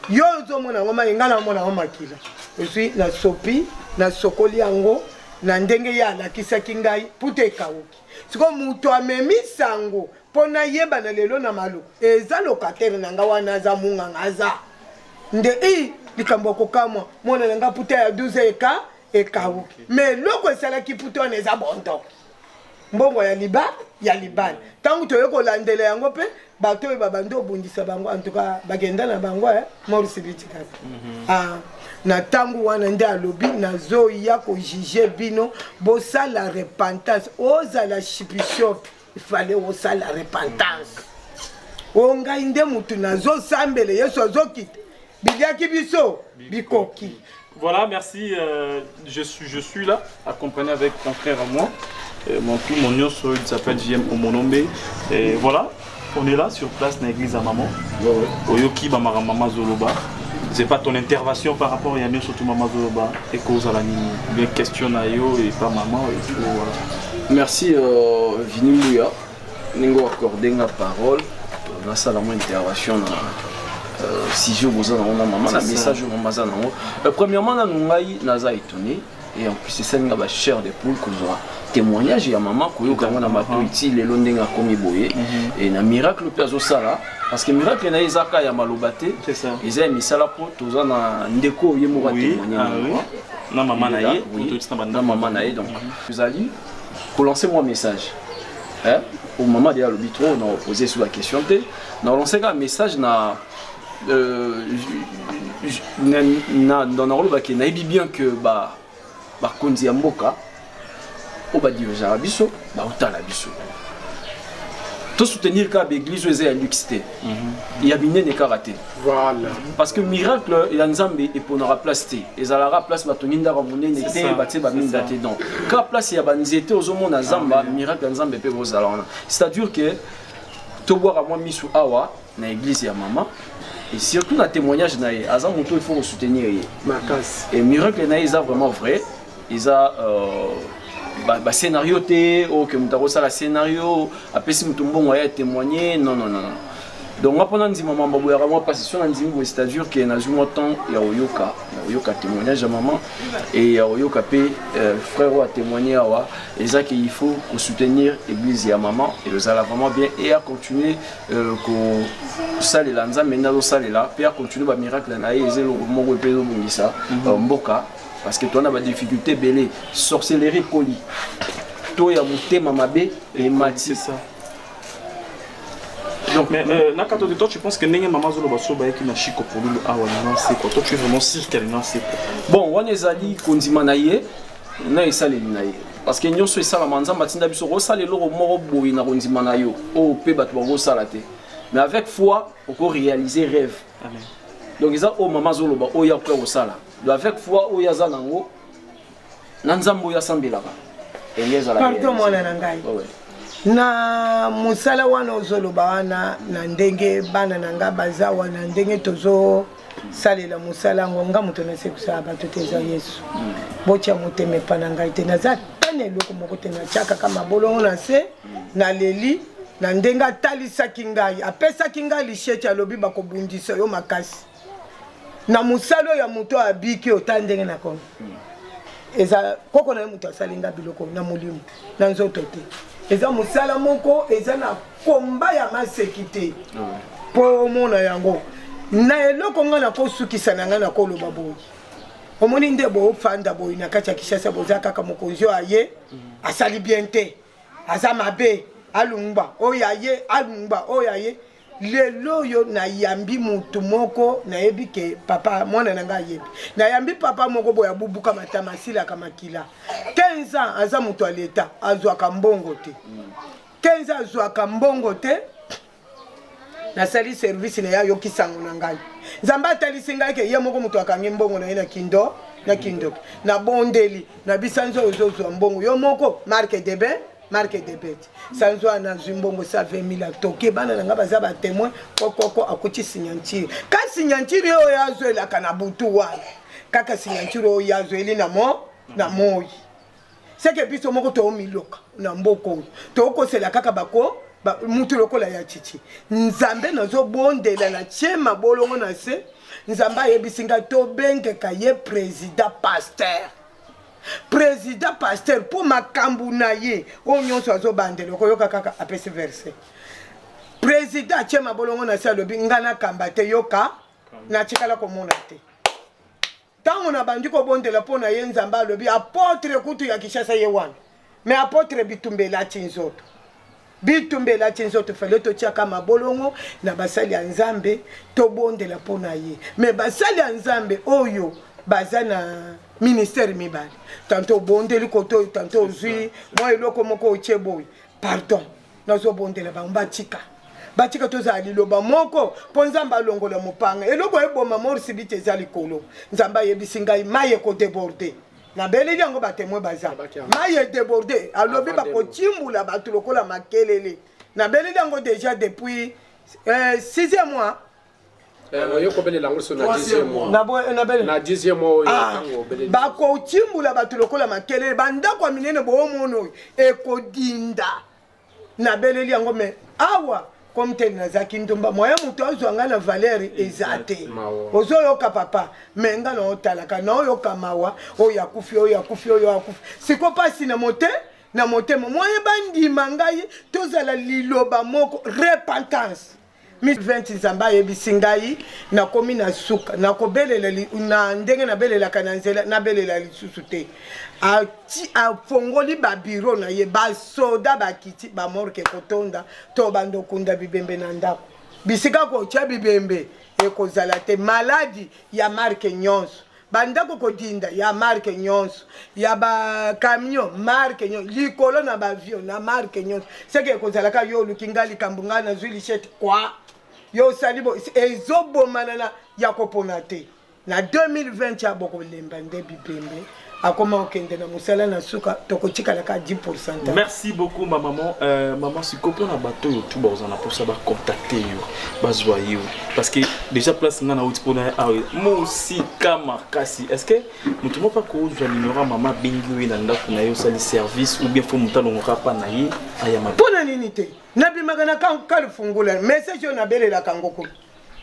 yo ozomona yango mai, ngai namona yango makila. Ozwi, nasopi, nasokoli yango na ndenge ye alakisaki ngai, puta ekauki. Sikoyo moto amemi sango mpo nayebana lelo na Maluku, eza locataire na ngai wana, aza munganga, aza nde i likambo ya kokamwa. Mwana na ngai puta ya 12 eka ekauki, mais eloko esalaki puta wana eza bondoki, mbongo ya liba ya libala. Ntango toye kolandela yango mpe bato oyo babandi obundisa bango, en tout cas bakenda na bango mort subite kaka. Ah, na ntango wana nde alobi: nazoya kojuge bino, bosala repentance. Ozala bishop, ifale osala repentance. O ngai nde motu nazosambela, Yesu azokita, biliaki biso bikoki. Voilà, merci. Je suis là, accompagné avec un frère à moi. Mon tout, mon nyonso, il s'appelle JM Omonombe. Et voilà, on est là sur place dans l'église à maman. Oyoki, Bamara Mama Zoloba. C'est pas ton intervention par rapport à Yamio, surtout Mama Zoloba et cause à la nini. Bien question na yo et pas maman et tout. Voilà. Merci Vini Mouya, ndenge accordé nga parole, nasala mwa intervention na sujet boza nango na mama na C'est ça. message oyo mama aza nango. Premièrement, nanu ngai naza étonné et en plus esali nga bachair de poule kozwa témoignage ya mama, koyoka yango na matoi ti lelo ndenge akomi boye e na miracle mpe azosala, parce que miracle na ye eza kaka ya maloba te, C'est ça. eza ya misala, mpo toza na ndeko oyo ye moko atémoigne. Ah oui. Na mama na ye, Oui, to na na mama na ye. Donc tozali kolancer mwa message, hein? Au moment de alobi trop na opposé sur la question te, na lancer kaka message na na nakolobaki nayebi bien que ba bakonzi ya mboka oyo badirigeaka biso baotala biso. Tosoutenir kaka baeglise oyo eza ya luxe te, ya minene kaka te. Voilà. Parce que miracle ya Nzambe eponaka place te, ezalaka place batongi ndako monene te, batie baminda te. Donc kaka place ya banzete ozomona zamba, miracle ya Nzambe mpe kozala wana. C'est-à-dire que tobwaka mwa misu awa na église ya mama et surtout na témoignage na ye. Aza moto, il faut kosoutenir ye. Makasi. Et miracle na ye eza vraiment vrai, eza bascénario te oyo ke moto akosala scénario, apesi moto mbongo aya témoigner. Non, non, non, non. Donc nga mpona ndima mambo boyaka mwa mpasi so na ndimi boye, c'est-à-dire ke nazwi mwa temps ya koyoka témoignage ya mama et ya koyoka mpe frère oyo atémoigne awa. Eza ke il faut kosoutenir église ya mama et ozala vraiment bien et à continuer kosalela Nzambe nde azosalela mpe acontinue bamiracle na ye. Eza eloko moko mpe ezobongisa mboka, parce que toza na badifficulté ebele, sorcellerie ekoli to ya motema mabe emati. C'est ça. Donc Mais Nakato, toi, tu penses que ndenge mama azoloba so bayeki na Chico Polulu awa na c'est quoi? Toi, tu es vraiment sûr qu'elle na c'est quoi? Bon, wana ezali kondima na ye na esaleli na ye, parce que nyonso esalama, Nzambe atinda biso kosala eloko moko boye na kondima na yo oyo mpe bato bakosala te, mais avec foi okoréaliser rêve. Amen. Donc eza oyo mama azoloba oyo akoya kosala. Donc avec foi oyo aza nango na Nzambe oyo asambelaka, enge ezala Pardon, réalisé. mwana na ngai. Ouais. Na mosala wana ozoloba wana, na ndenge bana na nga baza wana, ndenge tozosalela mosala yango, nga moto nasekisaka bato te, eza Yesu. Botya motema epa na ngai te, naza ata na eloko moko te. Natya kaka mabolongo na se, naleli na ndenge atalisaki ngai, apesaki ngai lisheti, alobi bakobundisa yo makasi na mosala oyo ya moto abiki. Ota ndenge nakomi, eza koko na ye moto asali nga biloko na molimo na nzoto te. Eza mosala moko eza na komba ya maseki te mpo omona yango na eloko. Ngai nakosukisa na ngai, nakoloba boye: omoni nde boofanda boye na kati ya Kinshasa, boza kaka mokonzi oyo aye asali bien te, aza mabe, alungba oyo aye, alungba oyo aye. Lelo oyo nayambi motu moko, nayebi ke papa mwana na ngai ayebi. Nayambi papa moko boye, abubuka matama, asilaka makila 15 ans, aza moto ya leta, azwaka mbongo te. 15 ans azwaka mbongo te. Nasali service na ye, ayoki sango na ngai. Nzambe atalisi ngai ke ye moko moto akangi mbongo na ye na kindo na kindoki. Nabondeli na bisanzo oyo ozozwa mbongo yo moko, marque de ben, marque de bete. Sanzo wana azwi mbongo sa 20 000, atoke. Bana na ngai baza batémoin. Kokoko akuti signature, ka signature oyo azwelaka na butu wana, kaka signature oyo azweli na mo na moi. Seke biso moko toomiloka na mboka oyo, tookosela kaka bako mutu lokola ya chichi. Nzambe nazobondela, na tie mabolongo na se, Nzambe ayebisi ngai tobengeka ye président pasteur, président pasteur, mpo makambo na ye oyo nyonso azobandela, okoyoka kaka apesi verset. Président atie mabolongo na se, alobi ngai nakamba te, yoka natikala komona te. Ntango nabandi kobondela mpo na ye, Nzambe alobi apôtre kutu ya Kinshasa ye wana. Mais apôtre, bitumba elati nzoto, bitumba elati nzoto. Fale totiaka mabolongo na basali ya Nzambe, tobondela mpo na ye. Mais basali ya Nzambe oyo baza na ministère mibale, tanto obondeli kote oyo, tanto ozwi mwa eloko moko otie boye. Pardon, nazobondela bango batika, batika, tozala liloba moko mpo Nzambe alongola mopanga. Eloko eboma morsi biti eza likolo. Nzambe ayebisi ngai mai ekodéborde, nabeleli yango, batémoin baza. Mai edéborde, alobi bakotimbula bato lokola makelele. Nabeleli yango déjà depuis sixième mois. Oyo kobelela yango so na 10e mois. Na 10e mois oyo. Ah, ntango obeleli. Bakotimbula bato lokola makelele, bandako ya minene boomona oyo ekodinda. Nabeleli yango, mais awa. Comme tel nazalaki ndumba, moyen moto azwa ngai na valeur eza te. Ozoyoka papa, me ngai naotalaka, naoyoka mawa, oyo akufi, oyo akufi, oyo akufi. Siko mpasi na mote na motema, moyen bandima ngai, tozala liloba moko, repentance. 20 Nzambe ayebisi ngai nakomi na suka, nakobelela na ndenge nabelelaka na nzela, nabelela lisusu te. Afongoli babiro na ye, basoda bakiti, bamorke kotonda, to banda okunda bibembe na ndako. Bisika kotya bibembe ekozala te. Maladi ya marke nyonso, bandako kodinda ya marke nyonso, ya bacamion marke nyonso, likolo na baavion na marke nyonso. Seke ekozalaka yo oluki ngai likambo, ngai nazwi lishete kwa yo osali bo, ezobomana na ya kopona te. Na 2020 ya bokolemba nde bibembe akoma kokende na mosala na suka, tokotikala ka 10%. Merci beaucoup ma maman. Maman, sikoyo mpona bato oyo tu bakozala na mposa bacontacte yo, bazwa yo, parce que déjà place nga nauti mpona awa mosika makasi, est ce que moto moko akozwa numéro ya mama, abengi yo ye na ndako na ye, osali service, ou bien fo moto alongoka mpa na ye ayama? Mpo na nini te? Nabimaka na kalufungula message oyo nabelelaka ngo kuna,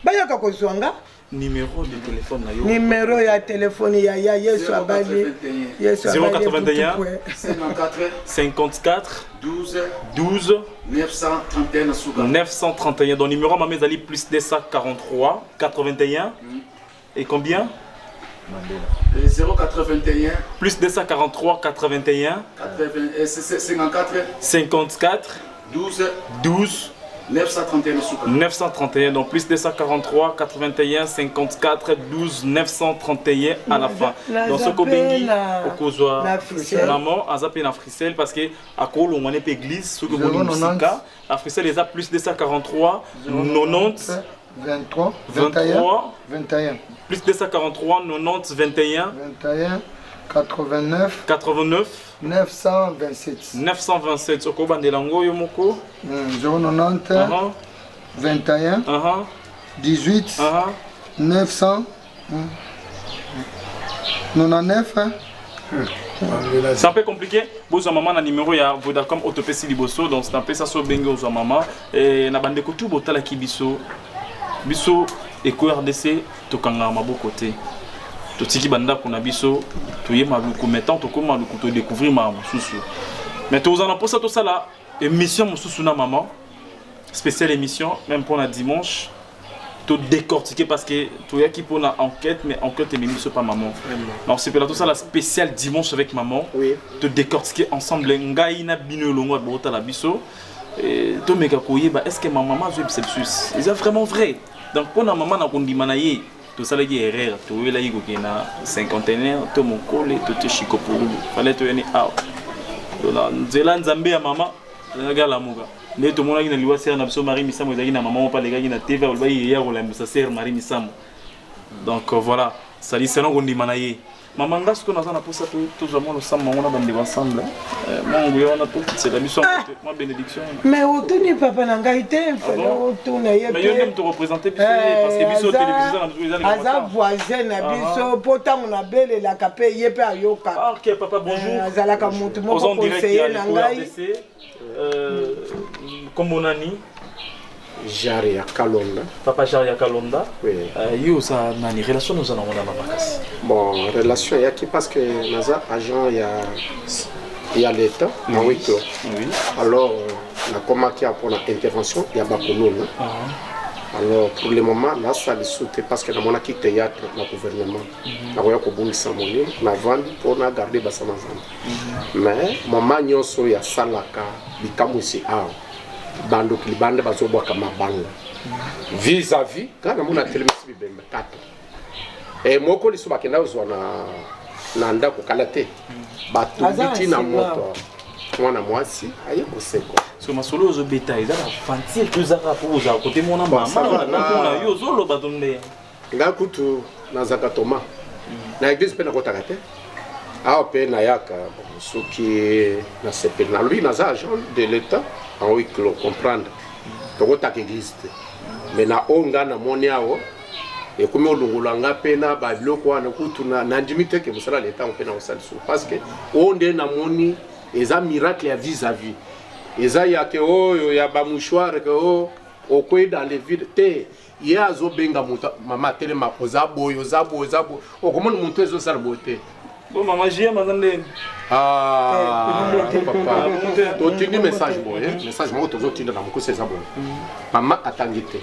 bayaka kozwa nga. Numéro de téléphone na yo? Numéro ya telefone ya ya Yesu abali Yesu abali. 081 54 12 12 931 na suka. 931. Donc numéro mama ezali plus 243 81 et combien? 081. Plus 243 81 80, 54 54 12 12 931 na suka. 931. Donc plus 243 81 54 12 931 à la fin. Donc soki obengi, okozwa na Africell. Maman aza mpe na Africell, parce que akolongwa ne mpe église soki omoni 090. mosika. Africell eza plus 243 90 23 21 23 21 Plus 243 90 21 21 89 89 927. 927. Okobandela yango yo moko. 090 21 18 900 99. C'est un peu compliqué. Bozwa mama na numéro ya Vodacom oyo topesi liboso. Donc c'est un peu ça. So obenge, ozwa mama. Na bandeko tu botalaki biso, biso Eko RDC tokangaka maboko te. Totiki bandako na biso, toye Maluku. Mais tant tokóma Maluku, todécouvrir makambo mosusu. Mais tozala na mposa tosala émission mosusu na mama, spéciale émission même mpona dimanche, todécortiquer, parce que toyaki mpona enquête, mais enquête ememi biso pa maman. Donc sepela tosala spécial dimanche avec maman, todécortiquer ensemble, ngai na bino elongo ya botala biso. Tomeka koyeba est ce que ma mama azoyebisa biso eza vraiment vrai. Donc mpona mama na kondima na ye, tosalaki erreur, toyelaki kokende na Cinquantenaire to Mokole to te Shikopolulu. Fallait toyeni awa na nzela Nzambe ya mama ezalaki alamuka. Nde tomonaki na liwa sere na biso Marie Misamu, ezalaki na mama moko alekaki na TV, alobaki eya kolambisa sere Marie Misamu. Donc voilà, sali selon kondima na ye. Mama, nga sikoyo naza na mposa tozwa mwa losambo yango na bandeko ensemble. Mwa nguya wana tokitisela biso yango te, mwa bénédiction wana. Mais otuni papa na ngai te, fallait otuna ye. Mais yo nde moto représente biso ye, parce que biso télévision na biso eza aza voisin na biso, mpo ntango nabelelaka mpe ye mpe ayokaka. Ok papa, bonjour. Azalaka motu moko Oza en direct conseiller ya na Eko ngai. RDC. Kombo nani? Jare ya Kalonda. Papa Jare ya Kalonda. Oui. Yo oza nani? Relation oza nango na mama kasi? Bon, relation eyaki parce que naza agent ya l'État na huis clos. Alors nakomaki awa mpona intervention ya bakuluna. Alors pour le moment nasala lisusu te, parce que namonaki théâtre na gouvernement, nakoya kobungisa molimo. Navandi mpo na garde basala Nzambe, mais mama nyonso oyo asalaka bikamwisi awa, bandoki libanda bazobwaka mabanga vis-à-vis. Kaka namona atelemisi bibembe 4 e moko liso bakenda kozwa na ndako kala te, batumbi Aza ntina nsima. moto, mwana mwasi aye kosekwa. So masolo ozobeta eza bafantir to ezaka mpo ozala kote mona Bon, ça va, mama na yo ozoloba to nde? Ngai kutu nazalaka toma na église mpe nakotaka te awa mpe nayaka. Bon, soki nasepeli, nalobi naza agent de l'État en huis clos, comprendre, tokotaka église te. Mais na oyo ngai namoni awa, ekomi olongola nga mpe na babiloko wana. Kutu nandimi te ke mosala leta yango mpe nakosala lisusu, parce que oyo nde namoni eza miracle ya vis-à-vis, eza ya ke oyo ya bamouchoir ke o. Okwei dans le vide te. Ye azobenga moto, mama telema, oza boye, oza boye, oza boye. Okomona moto ezosala boye te. Bon, mama JM aza ndenge. Ah, papa. Totindi message boye, message moko tozotinda na mokuse eza boye. Mama atangi te.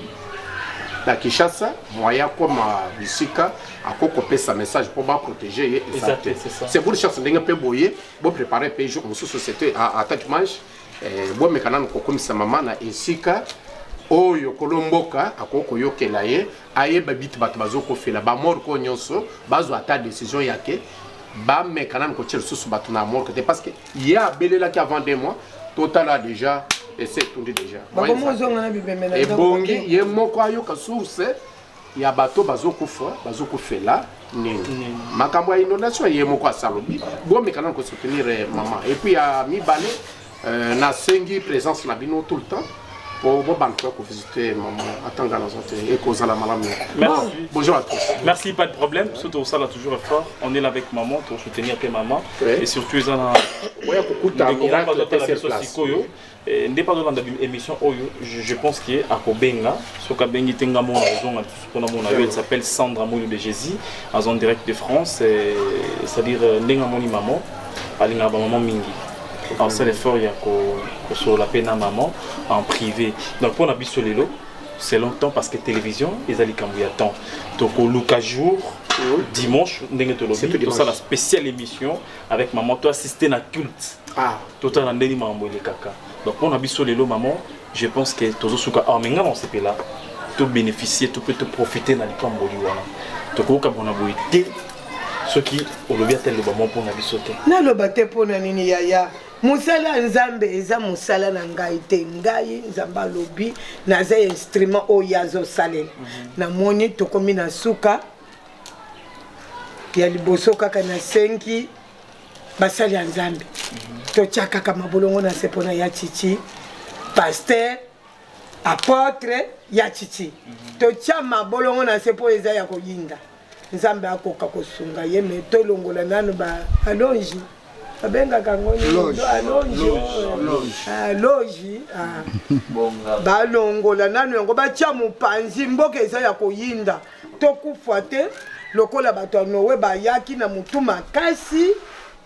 Na Kinshasa, moyen akoma bisika akoki kopesa message mpo baprotege ye eza te. C'est pour chance ndenge mpe boye, bo préparer mpe jour mosusu c'était ata dimanche. Eh, bomeka nanu kokomisa mama na esika oyo kolo mboka akoki koyokela ye, ayeba bitu bato bazokofela bamorgue oyo nyonso, bazwa ata décision ya ke bameka nanu kotia lisusu bato na morgue te, parce que ye abelelaki avant 2 mois. Totala déjà ese etundi déjà. Bakomozonga na bibembe na ebongi ye moko ayoka source ya bato bazokufa, bazokufela nini, makambo ya inondation. Ye moko asalobi bomeka nanu kosoutenir mama. Et puis ya mibale, nasengi présence na bino tout le temps po bobanda koya kovisite mama atanga naza te, ekozala malamu. Merci. Bonjour à tous. Merci, pas de problème. Surtout ça, là, toujours fort. On est là avec maman pour soutenir tes mamans. Et surtout, ils en ont. Oya kokuta miracle te sur place. Sikoyo nde mpa azolanda émission oyo, je pense ke akobenga. Soki abengi te, nga mona ozonga lisusu mpona mona yo. Elle s'appelle Sandra Moulou de Jésus, aza en direct de France, c'est-à-dire ndenge amoni maman, alingaka bamama mingi, asala effort ya kosolola mpe na maman en privé. Donc mpona biso lelo, c'est longtemps parce que télévision eza likambo ya temps. Tokoluka jour dimanche ndenge tolobi, tosala spéciale émission avec maman, to assister na culte, totala ndenge makambo elekaka. Donc mpona biso lelo, maman, je pense que tozosuka awa, me nga na osepela tobénéficie to mpe toprofite na lipamboli wana. Tokoyoka bona boye te soki olobi ata liloba moko mpona biso te. Naloba te mpona nini, yaya? Mosala ya Nzambe eza mosala na ngai te. Ngai, Nzambe alobi naza instrument oyo azosalela. Namoni tokomi na suka. Ya liboso kaka nasengi basali ya Nzambe, totya kaka mabolongo na se mpona ya Chichi, pasteur apôtre ya Chichi. Totya mabolongo na se mpo eza ya koyinda. Nzambe akoka kosunga ye, me tolongola nanu ba alongi, babengaka yango alongi, logi, balongola nanu yango, batya mopanzi. Mboka eza ya koyinda, tokufa te lokola bato ya Noe bayaki na motu makasi.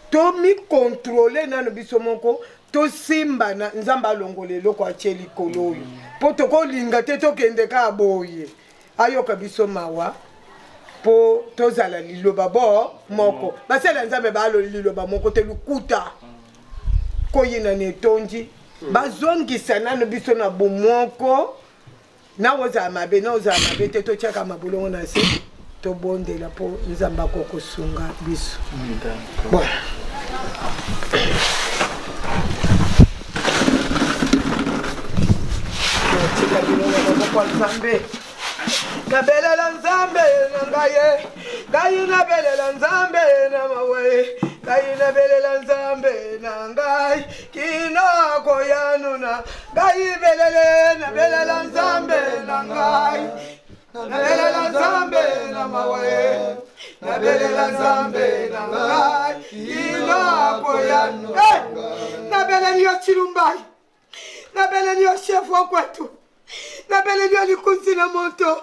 Tomikontrole nano biso moko, tosimbana. Nzambe alongola eloko atie likolo oyo, mpo tokolinga te tokende kaka boye. Ayoka biso mawa mpo tozala liloba bo moko. Basala Nzambe balo liloba moko te, lukuta koyina na etondi. Bazongisa nano biso na bomoko. Na kozala mabe, na kozala mabe te, totiaka mabolongo na se, tobondela mpo Nzambe akokosunga biso. Bon. Tika bino na maboko ya Nzambe. Nabelela Nzambe na ngai ye, ngai nabelela Nzambe na mawa ye, ngai nabelela Nzambe na ngai kino akoyanuna ngai. Belele, nabelela Nzambe na ngai, nabelela Nzambe na mawa ye, nabelela Nzambe na ngai kino akoyanuna. Nabeleli yo Chilumbai, nabeleli yo chef wa kwetu, nabeleli yo likunzi na moto,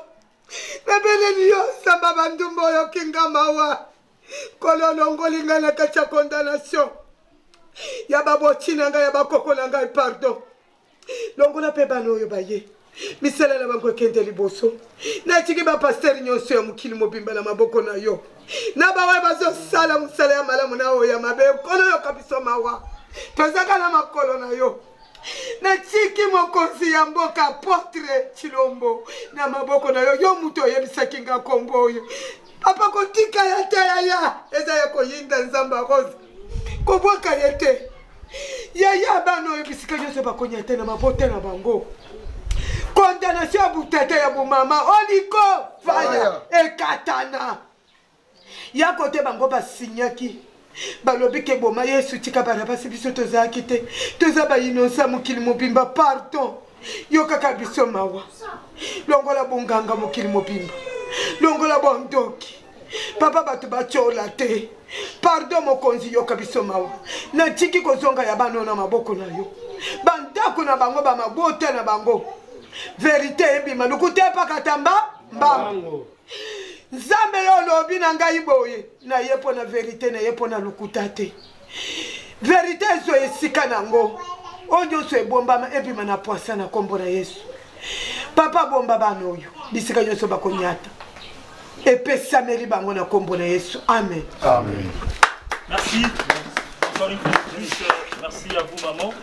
nabeleli yo Nzamba bandumba oyoki nga mawa. Nkolo, olongoli ngai na kati ya condamnation ya baboti na ngai, ya bakoko na ngai. Pardon, longola mpe bana oyo baye misala na bango ekende liboso. Natiki bapastere nyonso ya mokili mobimba na maboko na yo, na baoyo bazosala mosala ya malamu na oyo ya mabe. Nkolo, yoka biso mawa, tozaka na makolo na yo. Natiki mokonzi ya mboka apôtre Chilombo na maboko na yo. Yo moto oyebisaki nga nkombo oyo, papa, kotika ya te yaya, eza ya koyinda. Nzambe arose, kobwaka ye te yaya. Bana oyo bisika nyonso bakonya te na mabota na bango, condamnation ya butata ya bomama oliko faya ekatana ya kote bango basinyaki, balobi ke boma Yesu, tika Barabasi. Biso tozalaki te, toza bainosa. Mokili mobimba, pardon, yo kaka biso mawa. Longola bonganga mokili mobimba, longola bondoki papa, bato batyola te. Pardon mokonzi, yoka biso mawa. Natiki kozonga ya bana na maboko na yo, bandako na bango, bamabota na bango. Verite ebima, lokuta epakata mba mbango. Nzambe yo olobi na ngai boye, naye mpo na verite, naye mpo na lokuta te. Verite ezwa esika na yango, oyo nyonso ebombama ebima na pwasa na nkombo na Yesu. Papa bomba bana oyo bisika nyonso bakonyata, epesameli bango na nkombo na Yesu. Amen, amen. Merci. Encore une fois de plus, merci à vous maman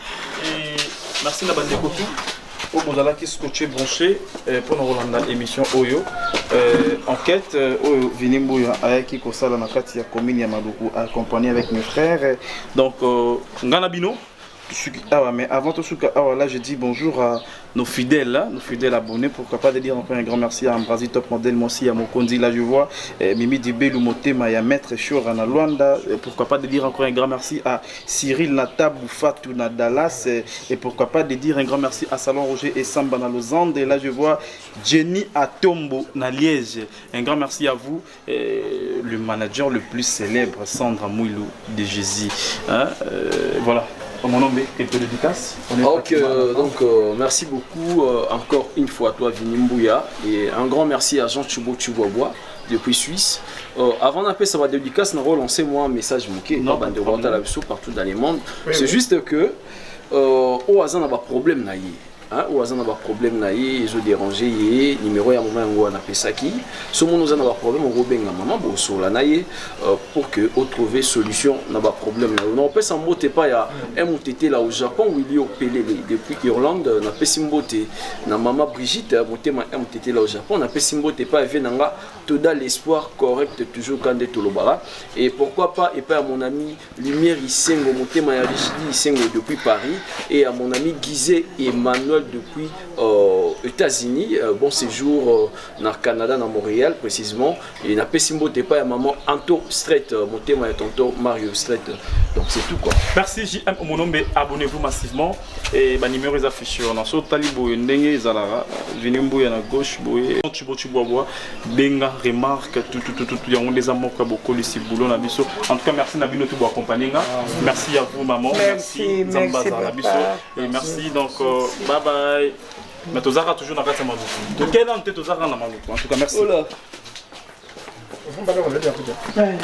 et merci na bandeko tout oyo bozalaki scotché branché mpo na kolanda émission oyo enquête oyo Vini Mbuya ayaki kosala na kati ya commune ya Maluku accompagné avec mes frères. Donc nga na bino tosuki awa, mais avant tosuka awa là, je dis bonjour à nos fidèles, hein, nos fidèles abonnés. Pourquoi pas de dire encore un grand merci à Ambrazi Top Model, moi aussi à Mokondi, là je vois Mimi Dibelu Motema, ya Maître Shora na Luanda. Et pourquoi pas de dire encore un grand merci à Cyril Natabou Fatou na Dallas. Et pourquoi pas de dire un grand merci à Salon Roger et Samba na Lausanne. Et là je vois Jenny Atombo na Liège. Un grand merci à vous, le manager le plus célèbre, Sandra Mouilou de Jésus. Hein, voilà. Mon nom est quelques dédicaces. On est Ok, donc merci beaucoup encore une fois à toi Vini Mbuya et un grand merci à Jean Chubo Chubobois depuis Suisse. Avant d'appeler ça va dédicace, on a relancé moi un message moqué, Non, non, pas de de problème. partout dans le monde. Oui, C'est oui. juste que au hasard on a problème na ye. Hein, oyo aza na baproblème na ye ezodérange ye, numéro ya mama yango wana apesaki. So mona oza na baproblème, okobenga mama, bosola na ye pour que otrouve solution na baproblème na yo. Na opesa mbote epai ya mtt la au Japon, Willi Opelele depuis Irlande. Napesi mbote na mama Brigitte motema mtt la au Japon. Napesi mbote epai ya vie na nga Toda l'espoir correct toujours kande tolobaka. Et pourquoi pas epai ya mon ami Lumière Isengo motema ya Rigidi Isengo depuis Paris et à mon ami Guizet Emmanuel depuis États-Unis. Bon séjour na Canada, na Montréal précisément. Et na pesi mbote epai ya maman Anto Strait, motema ya tonton Mario Strait. Donc c'est tout quoi. Merci JM Omonombe, abonnez-vous massivement et ba numéro est affiché na so tali boye ndenge ezalaka Vini Mbuya na gauche boye Chibo Chiboboa benga remarque tout tout tout tout yango ndeza moko ya bokolisi boulot na biso. En tout cas merci na bino tout bo accompagner nga. Merci à vous maman. Merci, Nzambe merci, azala papa. biso et merci donc bye bye. Mais tozaka toujours na kati ya Maluku. Tokenda te tozaka na Maluku. En tout cas merci. Oula. Ouais.